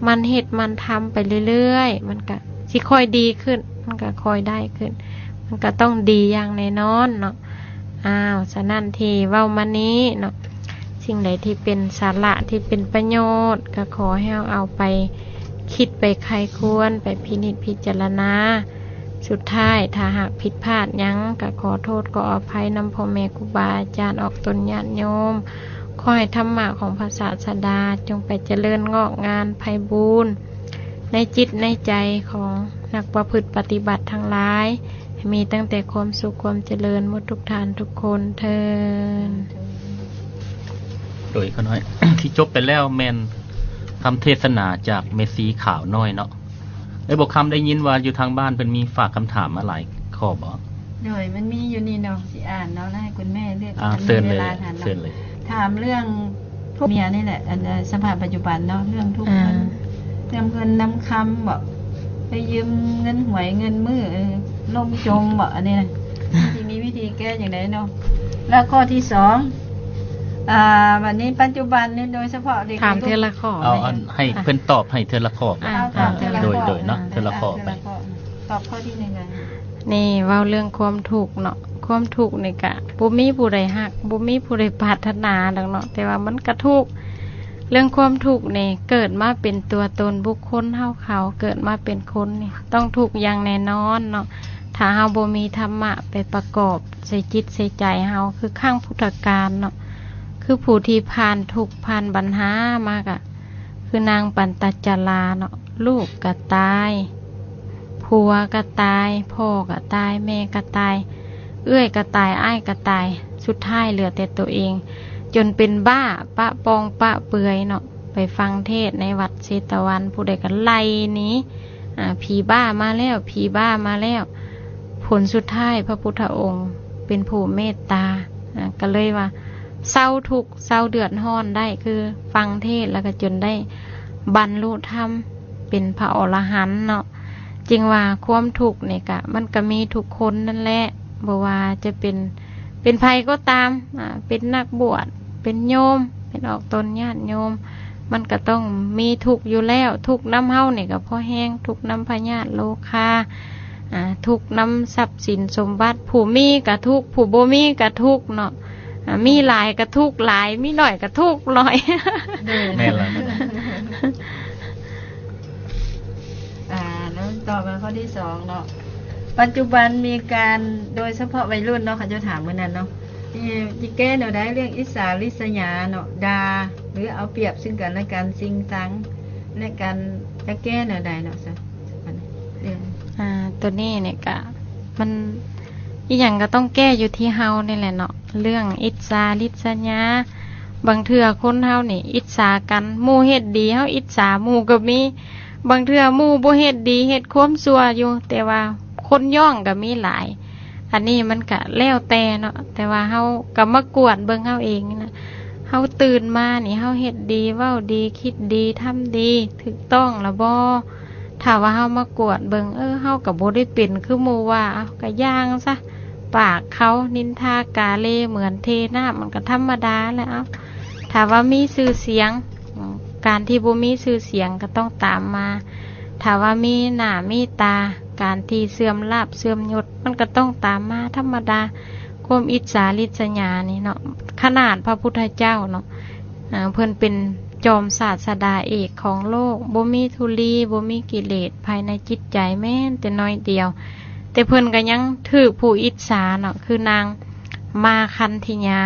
ໝັ່ນເຮັດໝັ່ນທຳໄປເລື້ອຍໆ ມັນກະຊິຄ່ອຍດີຂຶ້ນ ມັນກະຄ່ອຍໄດ້ຂຶ້ນ ມັນກະຕ້ອງດີຢ່າງແນ່ນອນເນາະ. ອ້າວ ສະນັ້ນທີ່ເວົ້າມານີ້ເນາະ ສິ່ງໃດທີ່ເປັນສາລະ ທີ່ເປັນປະໂຫຍດ ກະຂໍໃຫ້ເຮົາເອົາໄປຄິດ ໄປໃຄ່ຄວນ ໄປພິນິດພິຈາລະນາ. ສຸດທ້າຍ ຖ້າຫາກຜິດພາດຫຍັງ ກະຂໍໂທດຂໍອະໄພນຳພໍ່ແມ່ຄູບາອາຈານ ອອກຕົນຍາດໂຍມ. ຂໍໃຫ້ທຳມະຂອງພະສາສະດາ ຈົ່ງໄປຈະເລີນງອກງາມໄພບູນ ໃນຈິດໃນໃຈຂອງນັກປະພຶດປະຕິບັດທັງຫຼາຍ ໃຫ້ມີຕັ້ງແຕ່ຄວາມສຸກຄວາມຈະເລີນໝົດທຸກທ່ານທຸກຄົນເທີ້ນ. ໂດຍ ຂ້ານ້ອຍ ທີ່ຈົບໄປແລ້ວແມ່ນຄຳເທດສະໜາຈາກແມ່ຊີຂາວນ້ອຍເນາະ. ເອີ ບົວຄຳ ໄດ້ຍິນວ່າຢູ່ທາງບ້ານເພິ່ນມີຝາກຄຳຖາມມາຫຼາຍຂໍ້ບໍ? ໂດຍ ມັນມີຢູ່ນີ້ເນາະ ຊິອ່ານເນາະ ແລ້ວໃຫ້ຄຸນແມ່ເລືອກ ອ່າ ເຊີນເລີຍ ເຊີນເລີຍ. ຖາມເລື່ອງຜົວເມຍນີ້ແຫຼະ ອັນ ສະພາບປັດຈຸບັນເນາະ ເລື່ອງທຸກ ອ່າ ເງິນ ນຳເງິນນຳຄຳບໍ ໄປຢືມເງິນຫວຍເງິນມື້ ເອີ ລົມຈົມບໍ ອັນນີ້ນະ ຊິມີວິທີແກ້ຈັ່ງໃດເນາະ? ແລ້ວຂໍ້ທີສອງ ອ່າ ບັດນີ້ປັດຈຸບັນນີ້ ໂດຍສະເພາະເດັກ ຖາມເທື່ອລະຂໍ້ ເອົາ ແມ່ນ ອັນ ໃຫ້ເພິ່ນຕອບໃຫ້ເທື່ອລະຂໍ້ ອ່າ ເອົາ ຖາມເທື່ອລະ ໂດຍ ຂໍ້ ໂດຍເນາະ ອ່າ ເທື່ອລະຂໍ້ໄປ ເອົາເທື່ອລະຂໍ້ ຕອບຂໍ້ທີໜຶ່ງ ນີ້ເວົ້າເລື່ອງຄວາມທຸກເນາະ ຄວາມທຸກນີ້ກະບໍ່ມີຜູ້ໃດຮັກ ບໍ່ມີຜູ້ໃດປາດຖະໜາດອກເນາະ ແຕ່ວ່າມັນກະທຸກ. ເລື່ອງຄວາມທຸກນີ້ ເກີດມາເປັນຕົວຕົນບຸກຄົນເຮົາເຂົາ ເກີດມາເປັນຄົນນີ້ ຕ້ອງທຸກຢ່າງແນ່ນອນເນາະ ຖ້າເຮົາບໍ່ມີທຳມະໄປປະກອບໃສ່ຈິດໃສ່ໃຈເຮົາ ຄືຄັ້ງພຸດທະການເນາະ ຄືຜູ້ທີ່ຜ່ານທຸກຜ່ານບັນຫາມາກະ ຄືນາງປັນຕະຈາລາເນາະ ລູກກະຕາຍ ຜົວກະຕາຍ ພໍ່ກະຕາຍ ແມ່ກະຕາຍ ເອື້ອຍກະຕາຍ ອ້າຍກະຕາຍ ສຸດທ້າຍເຫຼືອແຕ່ໂຕເອງ ຈົນເປັນບ້າປະປ່ອງປະເປືອຍເນາະ. ໄປຟັງເທດໃນວັດເຊຕະວັນ ຜູ້ໃດກະໄລ່ໜີ ອາ ຜີບ້າມາແລ້ວ ຜີບ້າມາແລ້ວ. ຜົນສຸດທ້າຍພະພຸດທະອົງເປັນຜູ້ເມດຕາ ອາ ກະເລີຍວ່າເຊົາທຸກ ເຊົາເດືອດຮ້ອນໄດ້ ຄືຟັງເທດແລ້ວກະຈົນໄດ້ບັນລຸທຳເປັນພະອໍລະຫັນເນາະ. ຈຶ່ງວ່າຄວາມທຸກນີ້ກະ ມັນກະມີທຸກຄົນນັ້ນແຫຼະ ບໍ່ວ່າຈະເປັນ ເປັນໃຜກໍຕາມ ອາ ເປັນນັກບວດ ເປັນໂຍມ ເປັນອອກຕົນຍາດໂຍມ ມັນກະຕ້ອງມີທຸກຢູ່ແລ້ວ. ທຸກນຳເຮົານີ້ກະພໍແຮງ ທຸກນຳພະຍາດໂລຄາ ອາ ທຸກນຳຊັບສິນສົມບັດ ຜູ້ມີກະທຸກ ຜູ້ບໍ່ມີກະທຸກເນາະ ອາ ມີຫຼາຍກະທຸກຫຼາຍ ມີໜ້ອຍກະທຸກໜ້ອຍ. ໂດຍ ແມ່ນແລ້ວ ອາ ແລ້ວຕໍ່ມາຂໍ້ທີສອງເນາະ ປັດຈຸບັນມີການ ໂດຍສະເພາະໄວລຸ້ນເນາະ ເຂົາເຈົ້າຖາມມື້ນັ້ນເນາະ ເອີ ຊິແກ້ແນວໃດເລື່ອງອິດສາລິດສະຫຍາເນາະ ດ່າ ຫຼື ເອົາປຽບຊຶ່ງກັນແລະກັນ ຊິງຊັງ ແລະ ການຈະແກ້ແນວໃດເນາະ ສະ ອາ ໂຕນີ້ນີ້ກະ ມັນ ອີ່ຫຍັງກະຕ້ອງແກ້ຢູ່ທີ່ເຮົານີ້ແຫຼະເນາະ ເລື່ອງອິດສາລິດສະຫຍາ. ບາງເທື່ອຄົນເຮົານີ້ອິດສາກັນ ໝູ່ເຮັດດີ ເຮົາອິດສາໝູ່ກະມີ ບາງເທື່ອໝູ່ບໍ່ເຮັດດີ ເຮັດຄວາມຊົ່ວຢູ່ ແຕ່ວ່າຄົນຍ້ອງກະມີຫຼາຍ. ອັນນີ້ມັນກະແລ້ວແຕ່ເນາະ ແຕ່ວ່າເຮົາກະມາກວດເບິ່ງເຮົາເອງນີ້ນະ ເຮົາຕື່ນມານີ້ ເຮົາເຮັດດີ ເວົ້າດີ ຄິດດີ ທຳດີ ຖືກຕ້ອງລະບໍ່? ຖ້າວ່າເຮົາມາກວດເບິ່ງ ເອີ ເຮົາກະບໍ່ໄດ້ເປັນຄືໝູ່ວ່າ ເອົາ ກະຢ່າງຊະ ປາກເຂົານິນທາກາເລເໝືອນເທນ້ຳ ມັນກະທຳມະດາແຫຼະ. ເອົາ ຖ້າວ່າມີຊື່ສຽງ ການທີ່ບໍ່ມີຊື່ສຽງກະຕ້ອງຕາມມາ ຖ້າວ່າມີໜ້າມີຕາ ການທີ່ເສື່ອມລາບເສື່ອມຍົດ ມັນກະຕ້ອງຕາມມາທຳມະດາ. ຄວາມອິດສາລິດສະຫຍານີ້ເນາະ ຂະໜາດພະພຸດທະເຈົ້າເນາະ ອາ ເພິ່ນເປັນຈອມສາດສະດາເອກຂອງໂລກ ບໍ່ມີທຸລີ ບໍ່ມີກິເລດພາຍໃນຈິດໃຈແມ່ນແຕ່ໜ້ອຍດຽວ ແຕ່ເພິ່ນກະຍັງຖືກຜູ້ອິດສາເນາະ ຄືນາງມາຄັນທິຍາ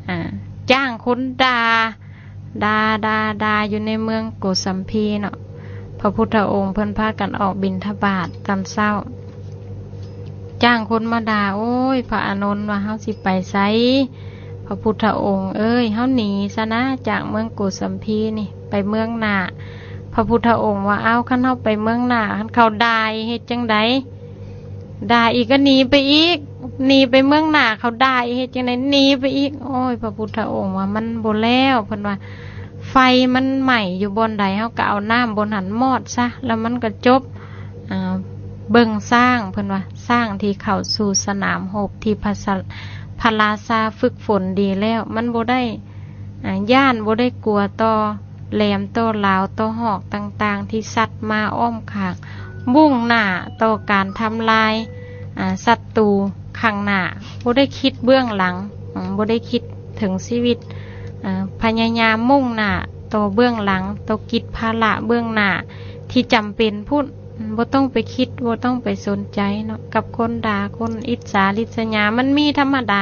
ອາ ຈ້າງຄົນດ່າ ດ່າ ດ່າ ດ່າຢູ່ໃນເມືອງໂກສັມພີເນາະ. ພະພຸດທະອົງເພິ່ນພາກັນອອກບິນທະບາດຕອນເຊົ້າ ຈ້າງຄົນມາດ່າ ໂອ້ຍ ພະອານົນວ່າ ເຮົາຊິໄປໃສ? ພະພຸດທະອົງເອີຍ ເຮົາໜີຊະນາ ຈາກເມືອງໂກສັມພີນີ້ໄປເມືອງໜ້າ. ພະພຸດທະອົງວ່າ ເອົ້າ ຄັນເຮົາໄປເມືອງໜ້າ ຄັນເຂົາດ່າອີກເຮັດຈັ່ງໃດ? ດ່າອີກກະໜີໄປອີກ. ໜີໄປເມືອງໜ້າ ເຂົາດ່າອີກ ເຮັດຈັ່ງໃດ ໜີໄປອີກ. ໂອ້ຍ ພະພຸດທະອົງວ່າມັນບໍ່ແລ້ວ ເພິ່ນວ່າ ໄຟມັນໄໝ້ຢູ່ບ່ອນໃດ ເຮົາກໍເອົານ້ຳບ່ອນຫັ້ນມອດຊະ ແລ້ວມັນກໍຈົບ. ອາ ເບິ່ງຊ້າງ ເພິ່ນວ່າ ຊ້າງທີ່ເຂົ້າສູ່ສະໜາມຮົບ ທີ່ພະສະ ພະລາຊາຝຶກຝົນດີແລ້ວ ມັນບໍ່ໄດ້ ອາ ຢ້ານ ບໍ່ໄດ້ກົວຕໍ່ແຫຼມ ຕໍ່ລາວ ຕໍ່ຫອກຕ່າງໆ ທີ່ສັດມາອ້ອມຂ້າງ ມຸ່ງໜ້າຕໍ່ການທຳລາຍ ອາ ສັດຕູຂ້າງໜ້າ ບໍ່ໄດ້ຄິດເບື້ອງຫຼັງ ອາ ບໍ່ໄດ້ຄິດເຖິງຊີວິດ ອາ ພະຍາຍາມມຸ່ງໜ້າຕໍ່ເບື້ອງຫຼັງ ຕໍ່ກິດພາລະເບື້ອງໜ້າທີ່ຈຳເປັນພຸ້ນ. ບໍ່ຕ້ອງໄປຄິດ ບໍ່ຕ້ອງໄປສົນໃຈເນາະ ກັບຄົນດ່າ ຄົນອິດສາລິດສະຫຍາ ມັນມີທຳມະດາ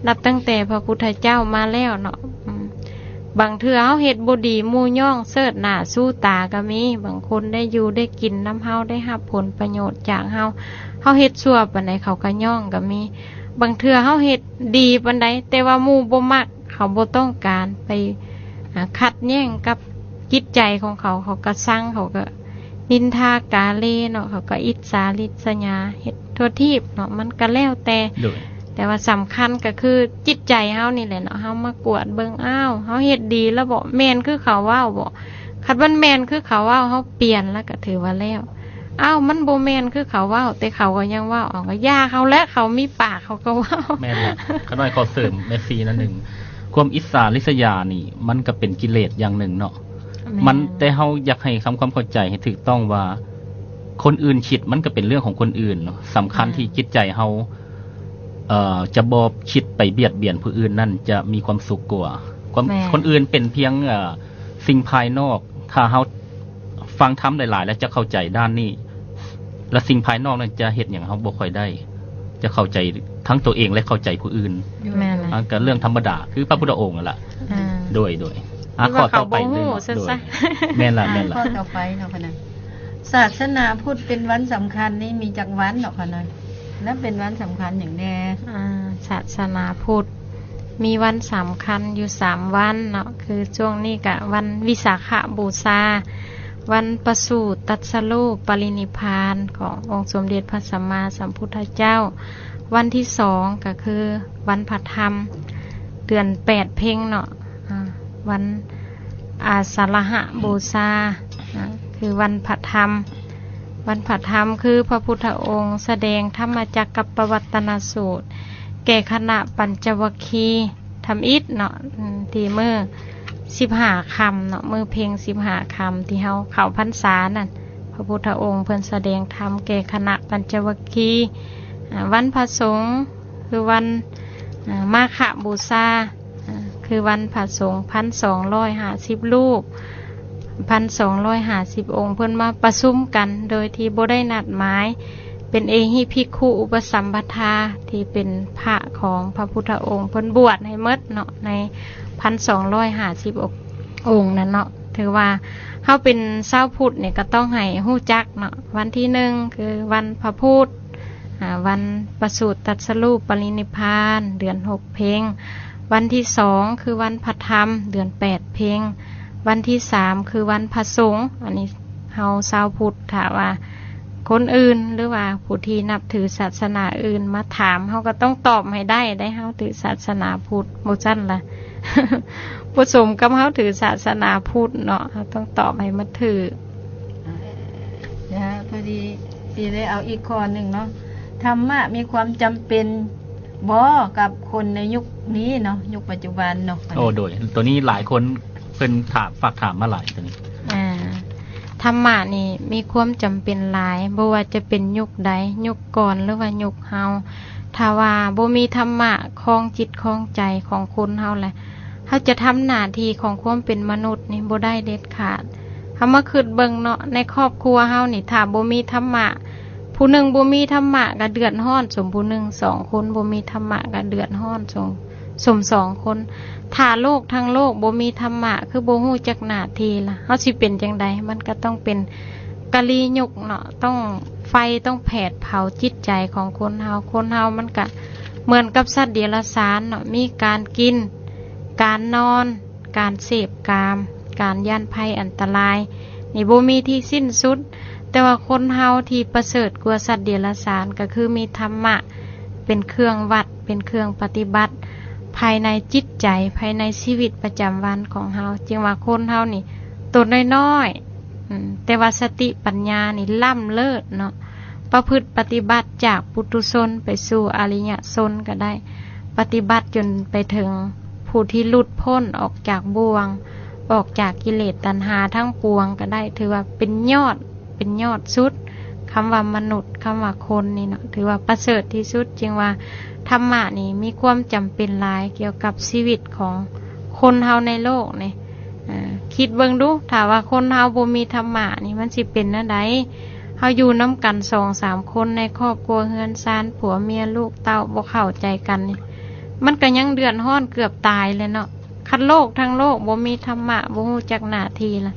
ນັບຕັ້ງແຕ່ພະພຸດທະເຈົ້າມາແລ້ວເນາະ. ອືມ ບາງເທື່ອເຮົາເຮັດບໍ່ດີ ໝູ່ຍ້ອງເຊີດໜ້າຊູຕາກໍມີ. ບາງຄົນໄດ້ຢູ່ໄດ້ກິນນຳເຮົາ ໄດ້ຮັບຜົນປະໂຫຍດຈາກເຮົາ ເຮົາເຮັດຊົ່ວປານໃດເຂົາກໍຍ້ອງກໍມີ. ບາງເທື່ອເຮົາເຮັດດີປານໃດ ແຕ່ວ່າໝູ່ບໍ່ມັກ ເຂົາບໍ່ຕ້ອງການໄປ ອາ ຂັດແຍ້ງກັບຈິດໃຈຂອງເຂົາ ເຂົາກໍຊັງ ເຂົາກໍນິນທາກາເລເນາະ ເຂົາກໍອິດສາລິດສະຫຍາ ເຮັດທົ່ວທີບເນາະ ມັນກໍແລ້ວແຕ່. ໂດຍ ແຕ່ວ່າສຳຄັນກໍຄືຈິດໃຈເຮົານີ້ແຫຼະເນາະ ເຮົາມາກວດເບິ່ງ ອ້າວ ເຮົາເຮັດດີແລ້ວບໍ? ແມ່ນຄືເຂົາເວົ້າບໍ? ຄັນມັນແມ່ນຄືເຂົາເວົ້າ ເຮົາປ່ຽນແລ້ວກໍຖືວ່າແລ້ວ. ອ້າວ ມັນບໍ່ແມ່ນຄືເຂົາເວົ້າ ແຕ່ເຂົາກໍຍັງເວົ້າ ເອົາ ກໍຢ່າເຂົາແຫຼະ ເຂົາມີປາກເຂົາກໍເວົ້າ. ແມ່ນລະ ຂ້ານ້ອຍຂໍເສີມແມ່ຊີໜ້ອຍໜຶ່ງ ຄວາມອິດສາລິດສະຫຍານີ້ ມັນກໍເປັນກິເລດຢ່າງໜຶ່ງເນາະ. ແມ່ນ ມັນ ແຕ່ເຮົາຢາກໃຫ້ທຳຄວາມເຂົ້າໃຈໃຫ້ຖືກຕ້ອງວ່າ ຄົນອື່ນຄິດມັນກໍເປັນເລື່ອງຂອງຄົນອື່ນເນາະ ສຳຄັນ ແມ່ນ ທີ່ຈິດໃຈເຮົາ ເອີ ຈະບໍ່ຄິດໄປບຽດບຽນຜູ້ອື່ນນັ້ນຈະມີຄວາມສຸກກວ່າ. ຄວາມ ແມ່ນ ຄົນອື່ນເປັນພຽງ ເອີ ສິ່ງພາຍນອກ ຖ້າເຮົາຟັງທຳຫຼາຍໆ ແລ້ວຈະເຂົ້າໃຈດ້ານນີ້ ແລະ ສິ່ງພາຍນອກນັ້ນຈະເຮັດຫຍັງເຮົາບໍ່ຄ່ອຍໄດ້ ຈະເຂົ້າໃຈທັງຕົວເອງ ແລະ ເຂົ້າໃຈຜູ້ອື່ນ. ແມ່ນລະ ອັນກໍເລື່ອງທຳມະດາ ຄືພະພຸດທະອົງນັ້ນລະ. ອ່າ ໂດຍ ໂດຍ ອ່າ ຂໍ້ຕໍ່ໄປເລີຍເນາະ. ໂດຍ ແມ່ນລະ ອ່າ ແມ່ນລະ ຂໍ້ຕໍ່ໄປເນາະ ພະນະ ສາສະໜາພຸດເປັນວັນສຳຄັນນີ້ມີຈັກວັນເນາະ ພະນະ ແລະ ເປັນວັນສຳຄັນຫຍັງແດ່? ອ່າ ສາສະໜາພຸດມີວັນສຳຄັນຢູ່ສາມວັນເນາະ ຄືຊ່ວງນີ້ກະວັນວິສາຂະບູຊາ, ວັນປະສູດຕັດສະຮູ້ປະລິນິບພານຂອງອົງສົມເດັດພະສຳມາສຳພຸດທະເຈົ້າ, ວັນທີສອງກະຄືວັນພະທຳ ເດືອນແປດເພັງເນາະ, ອາ ວັນອາສາລະຫະບູຊາ ອາ ຄືວັນພະທຳ. ວັນພະທຳຄືພະພຸດທະອົງສະແດງທຳມະຈັກກັບປະວັດຕະນະສູດແກ່ຄະນະປັນຈະວັກຄີ ທຳອິດເນາະ ອາ ທີ່ມື້ສິບຫ້າຄ່ຳເນາະ ມື້ເພັງສິບຫ້າຄ່ຳ ທີ່ເຮົາເຂົ້າພັນສານັ້ນ ພະພຸດທະອົງເພິ່ນສະແດງທຳແກ່ຄະນະປັນຈະວັກຄີ. ອາ ວັນພະສົງຄືວັນ ອາ ມາຄະບູຊາ ອາ ຄືວັນພະສົງ ພັນສອງຮ້ອຍຫ້າສິບຮູບ ພັນສອງຮ້ອຍຫ້າສິບອົງ ເພິ່ນມາປະຊຸມກັນໂດຍທີ່ບໍ່ໄດ້ນັດໝາຍ ເປັນເອຫິພິກຂຸອຸປະສຳປະທາ ທີ່ເປັນພະຂອງພະພຸດທະອົງ ເພິ່ນບວດໃຫ້ໝົດເນາະ ໃນພັນສອງຮ້ອຍຫ້າສິບອົງນັ້ນເນາະ. ຖືວ່າເຮົາເປັນຊາວພຸດນີ້ກໍຕ້ອງໃຫ້ຮູ້ຈັກເນາະ ວັນທີໜຶ່ງຄືວັນພະພຸດ ອາ ວັນປະສູດຕັດສະຮູ້ປະລິນິບພານ ເດືອນຫົກເພັງ, ວັນທີສອງຄືວັນພະທຳ ເດືອນແປດເພັງ, ວັນທີສາມຄືວັນພະສົງ. ອັນນີ້ເຮົາຊາວພຸດ ຖ້າວ່າຄົນອື່ນ ຫຼືວ່າຜູ້ທີ່ນັບຖືສາສະໜາອື່ນມາຖາມ ເຮົາກໍຕ້ອງຕອບໃຫ້ໄດ້ ໄດ້ເຮົາຖືສາສະໜາພຸດ ບໍ່ຊັ້ນລະ ບໍ່ສົມກັບເຮົາຖືສາສະໜາພຸດເນາະ ເຮົາຕ້ອງຕອບໃຫ້ມັນຖືກ. ເອີ ພໍດີຊິໄດ້ເອົາອີກຂໍ້ໜຶ່ງເນາະ ທຳມະມີຄວາມຈຳເປັນບໍ່ກັບຄົນໃນຍຸກນີ້ເນາະ ຍຸກປັດຈຸບັນເນາະ? ໂອ້ ໂດຍ ໂຕນີ້ຫຼາຍຄົນເພິ່ນຖາມ ຝາກຖາມມາຫຼາຍໂຕນີ້. ອ່າ ທຳມະນີ້ມີຄວາມຈຳເປັນຫຼາຍ ບໍ່ວ່າຈະເປັນຍຸກໃດ ຍຸກກ່ອນ ຫຼືວ່າຍຸກເຮົາ ຖ້າວ່າບໍ່ມີທຳມະຄອງຈິດຄອງໃຈຂອງຄົນເຮົາແຫຼະ ເຮົາຈະທຳໜ້າທີ່ຂອງຄວາມເປັນມະນຸດນີ້ບໍ່ໄດ້ເດັດຂາດ. ເຮົາມາຄິດເບິ່ງເນາະ ໃນຄອບຄົວເຮົານີ້ ຖ້າບໍ່ມີທຳມະ ຜູ້ໜຶ່ງບໍ່ມີທຳມະກໍເດືອດຮ້ອນສົມຜູ້ໜຶ່ງ, ສອງຄົນບໍ່ມີທຳມະກໍເດືອດຮ້ອນສົມ ສົມສອງຄົນ. ຖ້າໂລກທັງໂລກບໍ່ມີທຳມະ ຄືບໍ່ຮູ້ຈັກໜ້າທີ່ລະ ເຮົາຊິເປັນຈັ່ງໃດ? ມັນກໍຕ້ອງເປັນກະລີຍຸກເນາະ ຕ້ອງ ໄຟຕ້ອງແຜດເຜົາຈິດໃຈຂອງຄົນເຮົາ. ຄົນເຮົາມັນກະເໝືອນກັບສັດເດຍລະສານເນາະ ມີການກິນ ການນອນ ການເສບກາມ ການຢ້ານໄພອັນຕະລາຍ ນີ້ບໍ່ມີທີ່ສິ້ນສຸດ. ແຕ່ວ່າຄົນເຮົາທີ່ປະເສີດກວ່າສັດເດຍລະສານ ກໍຄືມີທຳມະ ເປັນເຄື່ອງວັດ ເປັນເຄື່ອງປະຕິບັດ ພາຍໃນຈິດໃຈ ພາຍໃນຊີວິດປະຈຳວັນຂອງເຮົາ. ຈຶ່ງວ່າຄົນເຮົານີ້ ໂຕນ້ອຍໆ ອືມ ແຕ່ວ່າສະຕິປັນຍານີ້ລ້ຳເລີດເນາະ, ປະພຶດປະຕິບັດຈາກປຸຖຸຊົນໄປສູ່ອະລິຍະຊົນກໍໄດ້, ປະຕິບັດຈົນໄປເຖິງຜູ້ທີ່ຫຼຸດພົ້ນອອກຈາກບ່ວງ, ອອກຈາກກິເລດຕັນຫາທັງປວງກໍໄດ້, ຖືວ່າເປັນຍອດ ເປັນຍອດສຸດ. ຄຳວ່າມະນຸດ ຄຳວ່າຄົນນີ້ເນາະ ຖືວ່າປະເສີດທີ່ສຸດ. ຈຶ່ງວ່າທຳມະນີ້ມີຄວາມຈຳເປັນຫຼາຍກ່ຽວກັບຊີວິດຂອງຄົນເຮົາໃນໂລກນີ້. ເອີ ຄິດເບິ່ງດູ ຖ້າວ່າຄົນເຮົາບໍ່ມີທຳມະນີ້ ມັນຊິເປັນແນວໃດ? ເຮົາຢູ່ນຳກັນສອງສາມຄົນໃນຄອບຄົວເຮືອນຊານ ຜົວເມຍລູກເຕົ້າ ບໍ່ເຂົ້າໃຈກັນນີ້ ມັນກໍຍັງເດືອດຮ້ອນເກືອບຕາຍແຫຼະເນາະ. ຄັນໂລກທັງໂລກບໍ່ມີທຳມະ ບໍ່ຮູ້ຈັກໜ້າທີ່ລະ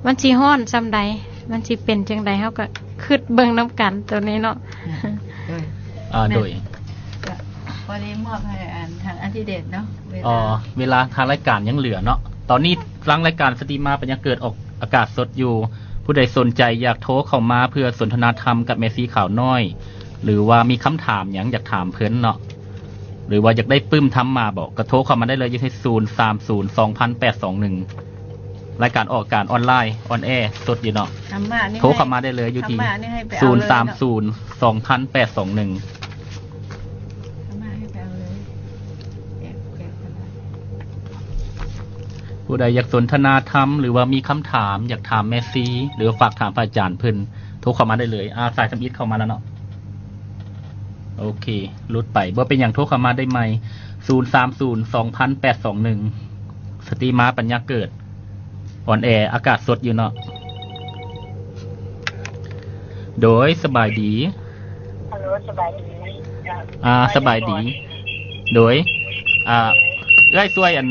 ມັນຊິຮ້ອນສ່ຳໃດ? ມັນຊິເປັນຈັ່ງໃດ? ເຮົາກໍຄິດເບິ່ງນຳກັນໂຕນີ້ເນາະ. ອາ ໂດຍ ກໍພໍດີມອບໃຫ້ອັນທາງອາທິເດດເນາະ ເວລາ ເວລາທາງລາຍການຍັງເຫຼືອເນາະ. ຕອນນີ້ທາງລາຍການສະຕິມາປັນຍາເກີດອອກອາກາດສົດຢູ່. ຜູ້ໃດສົນໃຈຢາກໂທເຂົ້າມາເພື່ອສົນທະນາທຳກັບແມ່ຊີຂາວນ້ອຍ ຫຼືວ່າມີຄຳຖາມຫຍັງຢາກຖາມເພິ່ນເນາະ ຫຼືວ່າຢາກໄດ້ປຶ້ມທຳມະບໍ ກໍໂທເຂົ້າມາໄດ້ເລີຍ ຢູ່ທີ່ ສູນສາມສູນ ສອງພັນແປດສອງໜຶ່ງ. ລາຍການອອກອາກາດອອນລາຍ ອອນແອ ສົດຢູ່ເນາະ. ທຳມະນີ້ ໂທເຂົ້າມາໄດ້ເລີຍ ຢູ່ທີ່ ທຳມະນີ້ໃຫ້ໄປເອົາເລີຍເນາະ ສູນສາມສູນ ສອງພັນແປດສອງໜຶ່ງ. ທຳມະໃຫ້ໄປເອົາເລີຍ. ຜູ້ໃດຢາກສົນທະນາທຳ ຫຼືວ່າມີຄຳຖາມຢາກຖາມແມ່ຊີ ຫຼືວ່າຝາກຖາມພະອາຈານເພິ່ນ ໂທເຂົ້າມາໄດ້ເລີຍ. ອາ ສາຍທຳອິດເຂົ້າມາແລ້ວເນາະ. ໂອເຄ ຫຼຸດໄປ ບໍ່ເປັນຫຍັງ ໂທເຂົ້າມາໄດ້ໃໝ່ ສູນສາມສູນ ສອງພັນແປດສອງໜຶ່ງ. ສະຕິມາປັນຍາເກີດ ອອນແອອາກາດສົດຢູ່ເນາະ. ໂດຍ ສະບາຍດີ. ຮັລໂຫຼ ສະບາຍດີ. ອາ ສະບາຍດີ. ໂດຍ ອາ ເອື້ອຍຊ່ວຍອັນ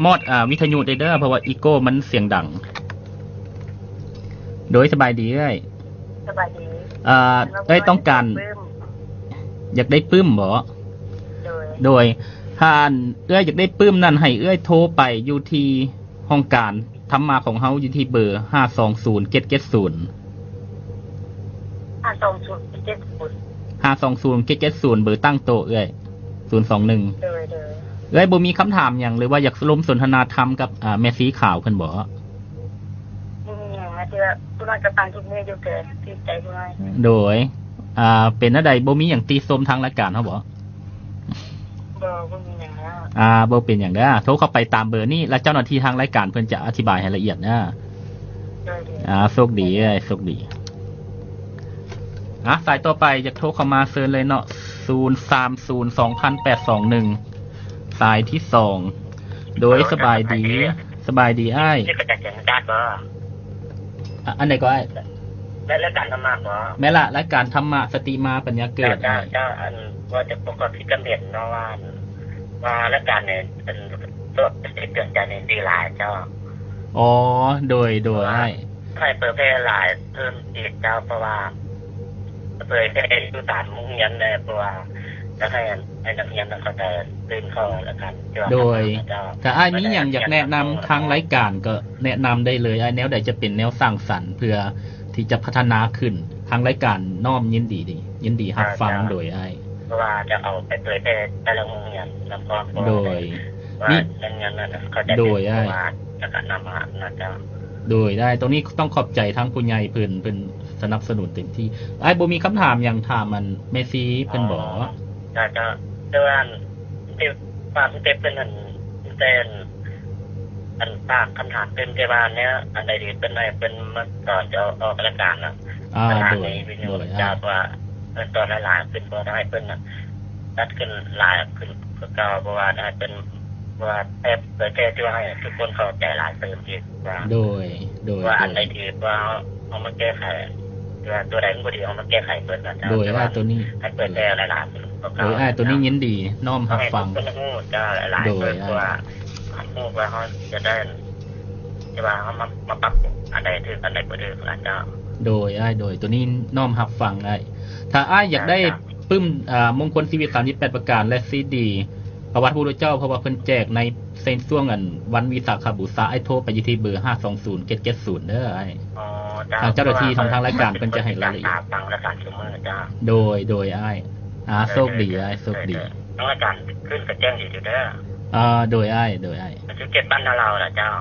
ມອດ ອາ ວິທະຍຸໄດ້ເດີ ເພາະວ່າອີໂກ້ມັນສຽງດັງ. ໂດຍ ສະບາຍດີເອື້ອຍ. ສະບາຍດີ. ເອີ ເອື້ອຍຕ້ອງການ ຢາກໄດ້ປຶ້ມບໍ? ໂດຍ ໂດຍ ຖ້າເອື້ອຍຢາກໄດ້ປຶ້ມນັ້ນ ໃຫ້ເອື້ອຍໂທໄປຢູ່ທີ່ຫ້ອງການທຳມະຂອງເຮົາ ຢູ່ທີ່ເບີ ຫ້າສອງສູນ ເຈັດເຈັດສູນ. ຫ້າສອງສູນ ເຈັດເຈັດສູນ. ຫ້າສອງສູນ ເຈັດເຈັດສູນ ເບີຕັ້ງໂຕະເອື້ອຍ ສູນສອງໜຶ່ງ. ໂດຍ ໂດຍ. ເອື້ອຍບໍ່ມີຄຳຖາມຫຍັງ ຫຼືວ່າຢາກລົມສົນທະນາທຳກັບ ອາ ແມ່ຊີຂາວເພິ່ນບໍ? ບໍ່ມີຫຍັງ ແຕ່ວ່າຜູ້ນ້ອຍກໍຟັງທຸກມື້ຢູ່ ກໍຖືກໃຈຜູ້ນ້ອຍ. ໂດຍ ອາ ເປັນແນວໃດ ບໍ່ມີຫຍັງຕິຊົມທາງລາຍການເຮົາບໍ? ບໍ່ ບໍ່ມີຫຍັງແລ້ວ. ອາ ບໍ່ເປັນຫຍັງເດີ ໂທເຂົ້າໄປຕາມເບີນີ້ ແລ້ວເຈົ້າໜ້າທີ່ທາງລາຍການເພິ່ນຈະອະທິບາຍໃຫ້ລະອຽດເດີ. ໂດຍ ໂດຍ. ອາ ໂຊກດີເອີຍ ໂຊກດີ. ອາ ສາຍຕໍ່ໄປ ຢາກໂທເຂົ້າມາເຊີນເລີຍເນາະ ສູນສາມສູນ ສອງພັນແປດສອງໜຶ່ງ. ສາຍທີສອງ. ໂດຍ ສະບາຍດີ ສະບາຍດີອ້າຍ. ອາ ອັນໃດກໍອ້າຍ? ແມ່ນລາຍການທຳມະບໍ? ແມ່ນລະ ລາຍການທຳມະ ສະຕິມາປັນຍາເກີດ. ເຈົ້າ ເຈົ້າ ອັນ ວ່າຈະປະກອບທີ່ກຳເຫັນເນາະ ວ່າ ວ່າລາຍການນີ້ເປັນຕົວເຕືອນໃຈນີ້ດີຫຼາຍເຈົ້າ. ອໍ ໂດຍ ໂດຍ ອ້າຍ. ໃຫ້ເຜີຍແຜ່ຫຼາຍເພີ່ມອີກເຈົ້າ ເພາະວ່າເຜີຍແຜ່ຢູ່ຕາມໂຮງຮຽນແດ່ ເພາະວ່າຢາກໃຫ້ ໃຫ້ນັກຮຽນເຂົາຈະຕື່ນເຂົ້າລາຍການ. ໂດຍ ຖ້າອ້າຍມີຫຍັງຢາກແນະນຳທາງລາຍການກໍແນະນຳໄດ້ເລີຍອ້າຍ ແນວໃດຈະເປັນແນວສ້າງສັນ ເພື່ອທີ່ຈະພັດທະນາຂຶ້ນ ທາງລາຍການນ້ອມຍິນດີ ຍິນດີຮັບຟັງ. ໂດຍອ້າຍ. ເພາະວ່າຈະເອົາໄປເຜີຍແຜ່ແຕ່ລະໂຮງຮຽນນຳຄອບຄົວ. ໂດຍ ວ່າ ນີ້ ໂຮງຮຽນນັ້ນເຂົາຈະ ໂດຍອ້າຍ ເປັນຜູ້ວ່າ ແລ້ວກໍນຳມານະເຈົ້າ. ໂດຍ ໄດ້ ຕົງນີ້ຕ້ອງຂອບໃຈທາງຜູ້ໃຫຍ່ເພິ່ນ ເພິ່ນສະໜັບສະໜູນເຕັມທີ່. ອ້າຍບໍ່ມີຄຳຖາມຫຍັງຖາມອັນແມ່ຊີເພິ່ນບໍ? ອໍ ເຈົ້າ ເຈົ້າ ແຕ່ວ່າທີ່ຝາກເປັນອັນ ແຕ່ອັນ ອັນຝາກຄຳຖາມເພິ່ນ ແຕ່ວ່າແນວອັນໃດທີ່ເພິ່ນໃຫ້ເພິ່ນມາສອນຈະອອກລາຍການນະ. ອາ ໂດຍ ໂດຍ ເຈົ້າ ເພາະວ່າເພິ່ນຕອນຫຼາຍໆຂຶ້ນ ເພາະວ່າໃຫ້ເພິ່ນນະ ຈັດຂຶ້ນຫຼາຍຂຶ້ນກວ່າເກົ່າ ເພາະວ່າໃຫ້ເພິ່ນ ເພາະວ່າແອບເຜີຍແຜ່ທີ່ວ່າໃຫ້ທຸກຄົນເຂົ້າໃຈຫຼາຍເຕີມອີກວ່າ. ໂດຍ ໂດຍ ວ່າອັນໃດທີ່ວ່າເຮົາ ເຮົາມາແກ້ໄຂ ທີ່ວ່າຕົວໃດມັນບໍ່ດີ ເຮົາມາແກ້ໄຂເພິ່ນນະ. ໂດຍ ແຕ່ວ່າ ໂດຍ ໂດຍ ເຈົ້າ ໂດຍ ອ້າຍ ໂຕນີ້ຍິນດີນ້ອມຮັບຟັງ. ເຈົ້າ ຫຼາຍໆ ໂດຍ ເພິ່ນ ເພາະວ່າຮູ້ວ່າເຮົາຈະໄດ້ ທີ່ວ່າເຮົາມາ ມາປັບປຸງອັນໃດຖືກ ອັນໃດບໍ່ຖືກນະເຈົ້າ. ໂດຍອ້າຍ ໂດຍ ໂຕນີ້ນ້ອມຮັບຟັງອ້າຍ. ຖ້າອ້າຍຢາກໄດ້ ເຈົ້າ ປຶ້ມ ອາ ມົງຄົນຊີວິດສາມສິບແປດປະການ ແລະ ຊີດີປະຫວັດພະພຸດທະເຈົ້າ ເພາະວ່າເພິ່ນແຈກໃນ ໃນຊ່ວງອັນວັນວິສາຂະບູຊາ ອ້າຍໂທໄປຢູ່ທີ່ເບີ ຫ້າສອງສູນ ເຈັດເຈັດສູນ ເດີອ້າຍ. ອໍ ເຈົ້າ ທາງເຈົ້າໜ້າທີ່ຂອງທາງລາຍການເພິ່ນຈະໃຫ້ລາຍລະອຽດ. ຟັງລາຍການທຸກມື້ເຈົ້າ. ໂດຍ ໂດຍອ້າຍ. ອາ ໂຊກດີອ້າຍ ໂຊກດີ. ເອີ ເອີ ທາງອາຈານຂຶ້ນກະແຈ້ງດີຢູ່ເດີ. ອາ ໂດຍອ້າຍ ໂດຍອ້າຍ. ສິບເຈັດບ້ານນາລາວລະເຈົ້າ.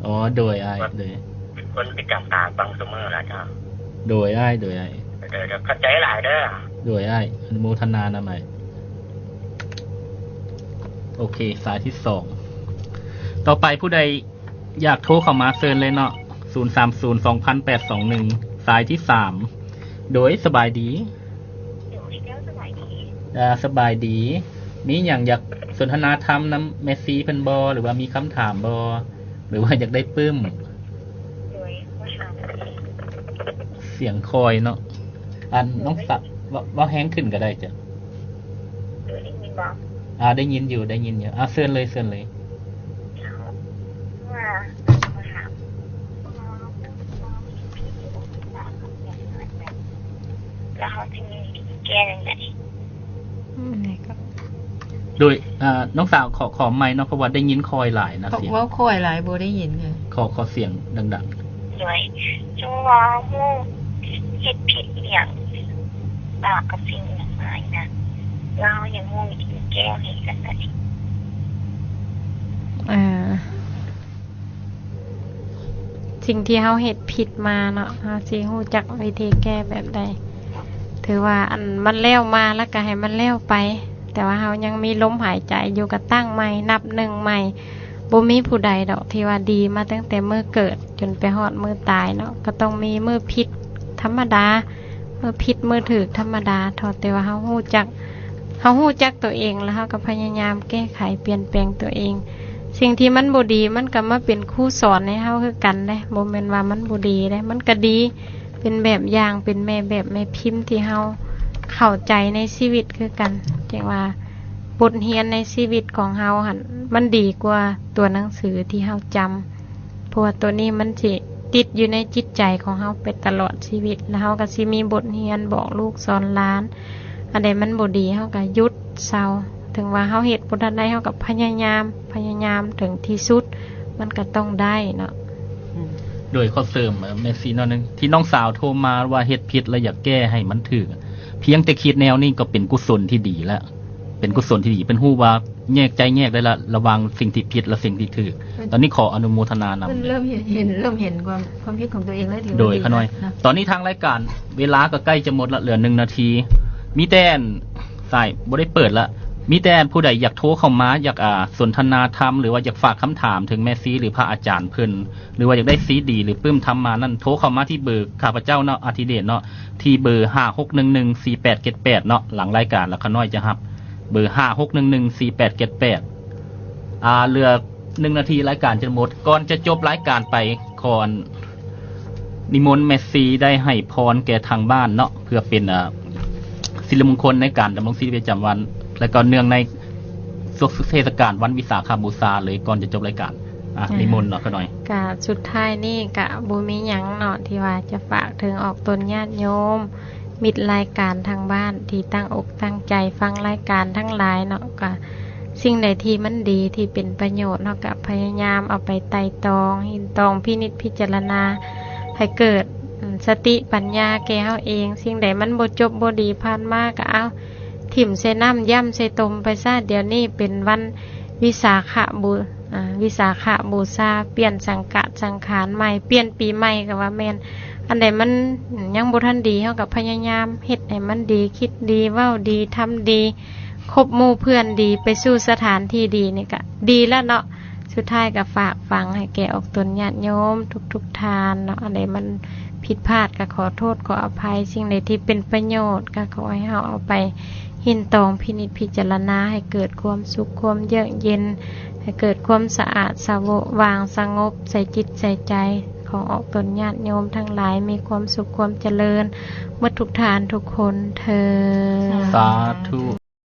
ອໍ ໂດຍອ້າຍ ໂດຍ. ເປັນຄົນປະຈຳການຟັງຊຸມື້ລະເຈົ້າ. ໂດຍອ້າຍ ໂດຍອ້າຍ. ເດີ ເດີ ຂອບໃຈຫຼາຍເດີ. ໂດຍອ້າຍ ອະນຸໂມທະນານຳອ້າຍ. ໂອເຄ ສາຍທີສອງ. ຕໍ່ໄປຜູ້ໃດ ຢາກໂທເຂົ້າມາເຊີນເລີຍເນາະ ສູນສາມສູນສອງພັນແປດສອງໜຶ່ງ ສາຍທີສາມ. ໂດຍ ສະບາຍດີ. ໂດຍ ເຈົ້າ ສະບາຍດີ. ອາ ສະບາຍດີ. ມີຫຍັງຢາກສົນທະນາທຳນຳແມ່ຊີເພິ່ນບໍ່ ຫຼືວ່າມີຄຳຖາມບໍ່ ຫຼືວ່າຢາກໄດ້ປຶ້ມ? ໂດຍ ຂໍຖາມ ສຽງຄ່ອຍເນາະ. ອັນ ນ້ອງສາວ ເວົ້າ ເວົ້າແຮງຂຶ້ນກະໄດ້ເຈົ້າ. ເອີ ໄດ້ຍິນບໍ່? ອາ ໄດ້ຍິນຢູ່ ໄດ້ຍິນຢູ່. ອາ ເຊີນເລີຍ ເຊີນເລີຍ. ເຈົ້າ ວ່າ ຂໍຖາມ ແລ້ວເຮົາຊິມີວິທີແກ້ຈັ່ງໃດ? ອືມ ໂດຍ ອາ ນ້ອງສາວ ຂໍ ຂໍໄມເນາະ ເພາະວ່າໄດ້ຍິນຄ່ອຍຫຼາຍນະ ສຽງ ເວົ້າຄ່ອຍຫຼາຍ ບໍ່ໄດ້ຍິນ. ຂໍ ຂໍສຽງດັງໆ. ໂດຍ ສົມມຸດວ່າເຮົາເຮັດຜິດອີ່ຫຍັງ ບາບກັບສິ່ງອີ່ຫຍັງມານີ້ນະ ແລ້ວເຮົາຢາກຮູ້ວິທີແກ້ເຮັດຈັ່ງໃດ? ເອີ ສິ່ງທີ່ເຮົາເຮັດຜິດມາເນາະ ເຮົາຊິຮູ້ຈັກວິທີແກ້ແບບໃດ? ຖືວ່າ ອັນ ມັນແລ້ວມາແລ້ວກະໃຫ້ມັນແລ້ວໄປ ແຕ່ວ່າເຮົາຍັງມີລົມຫາຍໃຈຢູ່ ກະຕັ້ງໃໝ່ ນັບໜຶ່ງໃໝ່. ບໍ່ມີຜູ້ໃດດອກທີ່ວ່າດີມາຕັ້ງແຕ່ມື້ເກີດຈົນໄປຮອດມື້ຕາຍເນາະ ກະຕ້ອງມີມື້ຜິດທຳມະດາ ມື້ຜິດມື້ຖືກທຳມະດາ ເທົ່າແຕ່ວ່າເຮົາຮູ້ຈັກ ເຮົາຮູ້ຈັກໂຕເອງ ແລ້ວເຮົາກະພະຍາຍາມແກ້ໄຂປ່ຽນແປງໂຕເອງ. ສິ່ງທີ່ມັນບໍ່ດີມັນກະມາເປັນຄູສອນໃຫ້ເຮົາຄືກັນເດ້ ບໍ່ແມ່ນວ່າມັນບໍ່ດີເດ້ ມັນກະດີ ເປັນແບບຢ່າງ ເປັນແມ່ແບບແມ່ພິມທີ່ເຮົາເຂົ້າໃຈໃນຊີວິດຄືກັນ ຈັ່ງວ່າ ບົດຮຽນໃນຊີວິດຂອງເຮົາຫັ້ນ ມັນດີກວ່າຕົວໜັງສືທີ່ເຮົາຈຳ ເພາະວ່າໂຕນີ້ມັນຊິຕິດຢູ່ໃນຈິດໃຈຂອງເຮົາໄປຕະຫຼອດຊີວິດ ແລ້ວເຮົາກະຊິມີບົດຮຽນບອກລູກສອນຫຼານ. ອັນໃດມັນບໍ່ດີເຮົາກະຢຸດເຊົາ ເຖິງວ່າເຮົາເຮັດບໍ່ທັນໄດ້ ເຮົາກະພະຍາຍາມ ພະຍາຍາມເຖິງທີ່ສຸດ ມັນກະຕ້ອງໄດ້ເນາະ. ໂດຍ ຂໍເສີມແມ່ຊີໜ້ອຍໜຶ່ງ ທີ່ນ້ອງສາວໂທມາວ່າເຮັດຜິດແລ້ວຢາກແກ້ໃຫ້ມັນຖືກ ພຽງແຕ່ຄິດແນວນີ້ກໍເປັນກຸສົນທີ່ດີແລ້ວ ເປັນກຸສົນທີ່ດີ ເພິ່ນຮູ້ວ່າແຍກໃຈແຍກໄດ້ລະ ລະຫວ່າງສິ່ງທີ່ຜິດ ແລະ ສິ່ງທີ່ຖືກ. ຕອນນີ້ຂໍອະນຸໂມທະນານຳ ເພິ່ນເລີ່ມເຫັນ ເຫັນ ເລີ່ມເຫັນຄວາມ ຄວາມຜິດຂອງຕົວເອງແລ້ວ ໂດຍ ຂ້ານ້ອຍ. ຕອນນີ້ທາງລາຍການເວລາກໍໃກ້ຈະໝົດລະ ເຫຼືອໜຶ່ງນາທີ ມີແຕ່ ສາຍບໍ່ໄດ້ເປີດລະ ມີແຕ່ຜູ້ໃດຢາກໂທເຂົ້າມາ ຢາກ ອາ ສົນທະນາທຳ ຫຼືວ່າຢາກຝາກຄຳຖາມເຖິງແມ່ຊີ ຫຼືພະອາຈານເພິ່ນ ຫຼືວ່າຢາກໄດ້ຊີດີ ຫຼືປຶ້ມທຳມານັ້ນ ໂທເຂົ້າມາທີ່ເບີຂ້າພະເຈົ້າເນາະ ອາທິເດດເນາະ ທີ່ເບີຫ້າຫົກໜຶ່ງໜຶ່ງສີ່ແປດເຈັດແປດເນາະ ຫຼັງລາຍການລະຂ້ານ້ອຍຈະຮັບເບີຫ້າຫົກໜຶ່ງໜຶ່ງສີ່ແປດເຈັດແປດ. ອາ ເຫຼືອໜຶ່ງນາທີລາຍການຈະໝົດ ກ່ອນຈະຈົບລາຍການໄປ ຂໍນິມົນແມ່ຊີໄດ້ໃຫ້ພອນແກ່ທາງບ້ານເນາະ ເພື່ອເປັນ ອາ ສິລິມົງຄົນໃນການດຳລົງຊີວິດປະຈຳວັນ ແລະ ກໍເນື່ອງໃນ ຊ່ວງເທດສະການວັນວິສາຂະບູຊາເລີຍ ກ່ອນຈະຈົບລາຍການ. ອາ ອາ ນິມົນເນາະ ຂ້ານ້ອຍ. ກະສຸດທ້າຍນີ້ກະບໍ່ມີຫຍັງເນາະ ທີ່ວ່າຈະຝາກເຖິງອອກຕົນຍາດໂຍມ ມິດລາຍການທາງບ້ານທີ່ຕັ້ງອົກຕັ້ງໃຈຟັງລາຍການທັງຫຼາຍເນາະ ກະສິ່ງໃດທີ່ມັນດີ ທີ່ເປັນປະໂຫຍດ ເຮົາກະພະຍາຍາມເອົາໄປໄຕ່ຕອງ ຮິ້ນຕອງ ພິນິດພິຈາລະນາ ໃຫ້ເກີດ ອາ ສະຕິປັນຍາແກ່ເຮົາເອງ. ສິ່ງໃດມັນບໍ່ຈົບບໍ່ດີຜ່ານມາ ກະເອົາ ຖິ້ມໃສ່ນ້ຳ ຢ້ຳໃສ່ຕົມໄປຊະ. ດຽວນີ້ເປັນວັນວິສາຂະບູ ອາ ວິສາຂະບູຊາ ປ່ຽນສັງກະສັງຂານໃໝ່ ປ່ຽນປີໃໝ່ກໍວ່າແມ່ນ. ອັນໃດມັນຍັງບໍ່ທັນດີ ເຮົາກໍພະຍາຍາມເຮັດໃຫ້ມັນດີ ຄິດດີ ເວົ້າດີ ທຳດີ ຄົບໝູ່ເພື່ອນດີ ໄປສູ່ສະຖານທີ່ດີ ນີ້ກະດີແລ້ວເນາະ. ສຸດທ້າຍກໍຝາກຝັງໃຫ້ແກ່ອອກຕົນຍາດໂຍມທຸກໆທ່ານເນາະ ອັນໃດມັນຜິດພາດກໍຂໍໂທດຂໍອະໄພ, ສິ່ງໃດທີ່ເປັນປະໂຫຍດກໍຂໍໃຫ້ເຮົາເອົາໄປຮິ້ນຕອງພິນິດພິຈາລະນາ ໃຫ້ເກີດຄວາມສຸກຄວາມເຢືອກເຢັນ, ໃຫ້ເກີດຄວາມສະອາດສະຫວະຫວ່າງສະຫງົບໃສ່ຈິດໃສ່ໃຈຂອງອອກຕົນຍາດໂຍມທັງຫຼາຍ ມີຄວາມສຸກຄວາມຈະເລີນໝົດທຸກທ່ານທຸກຄົນເທີ້ນ. ສາທຸ.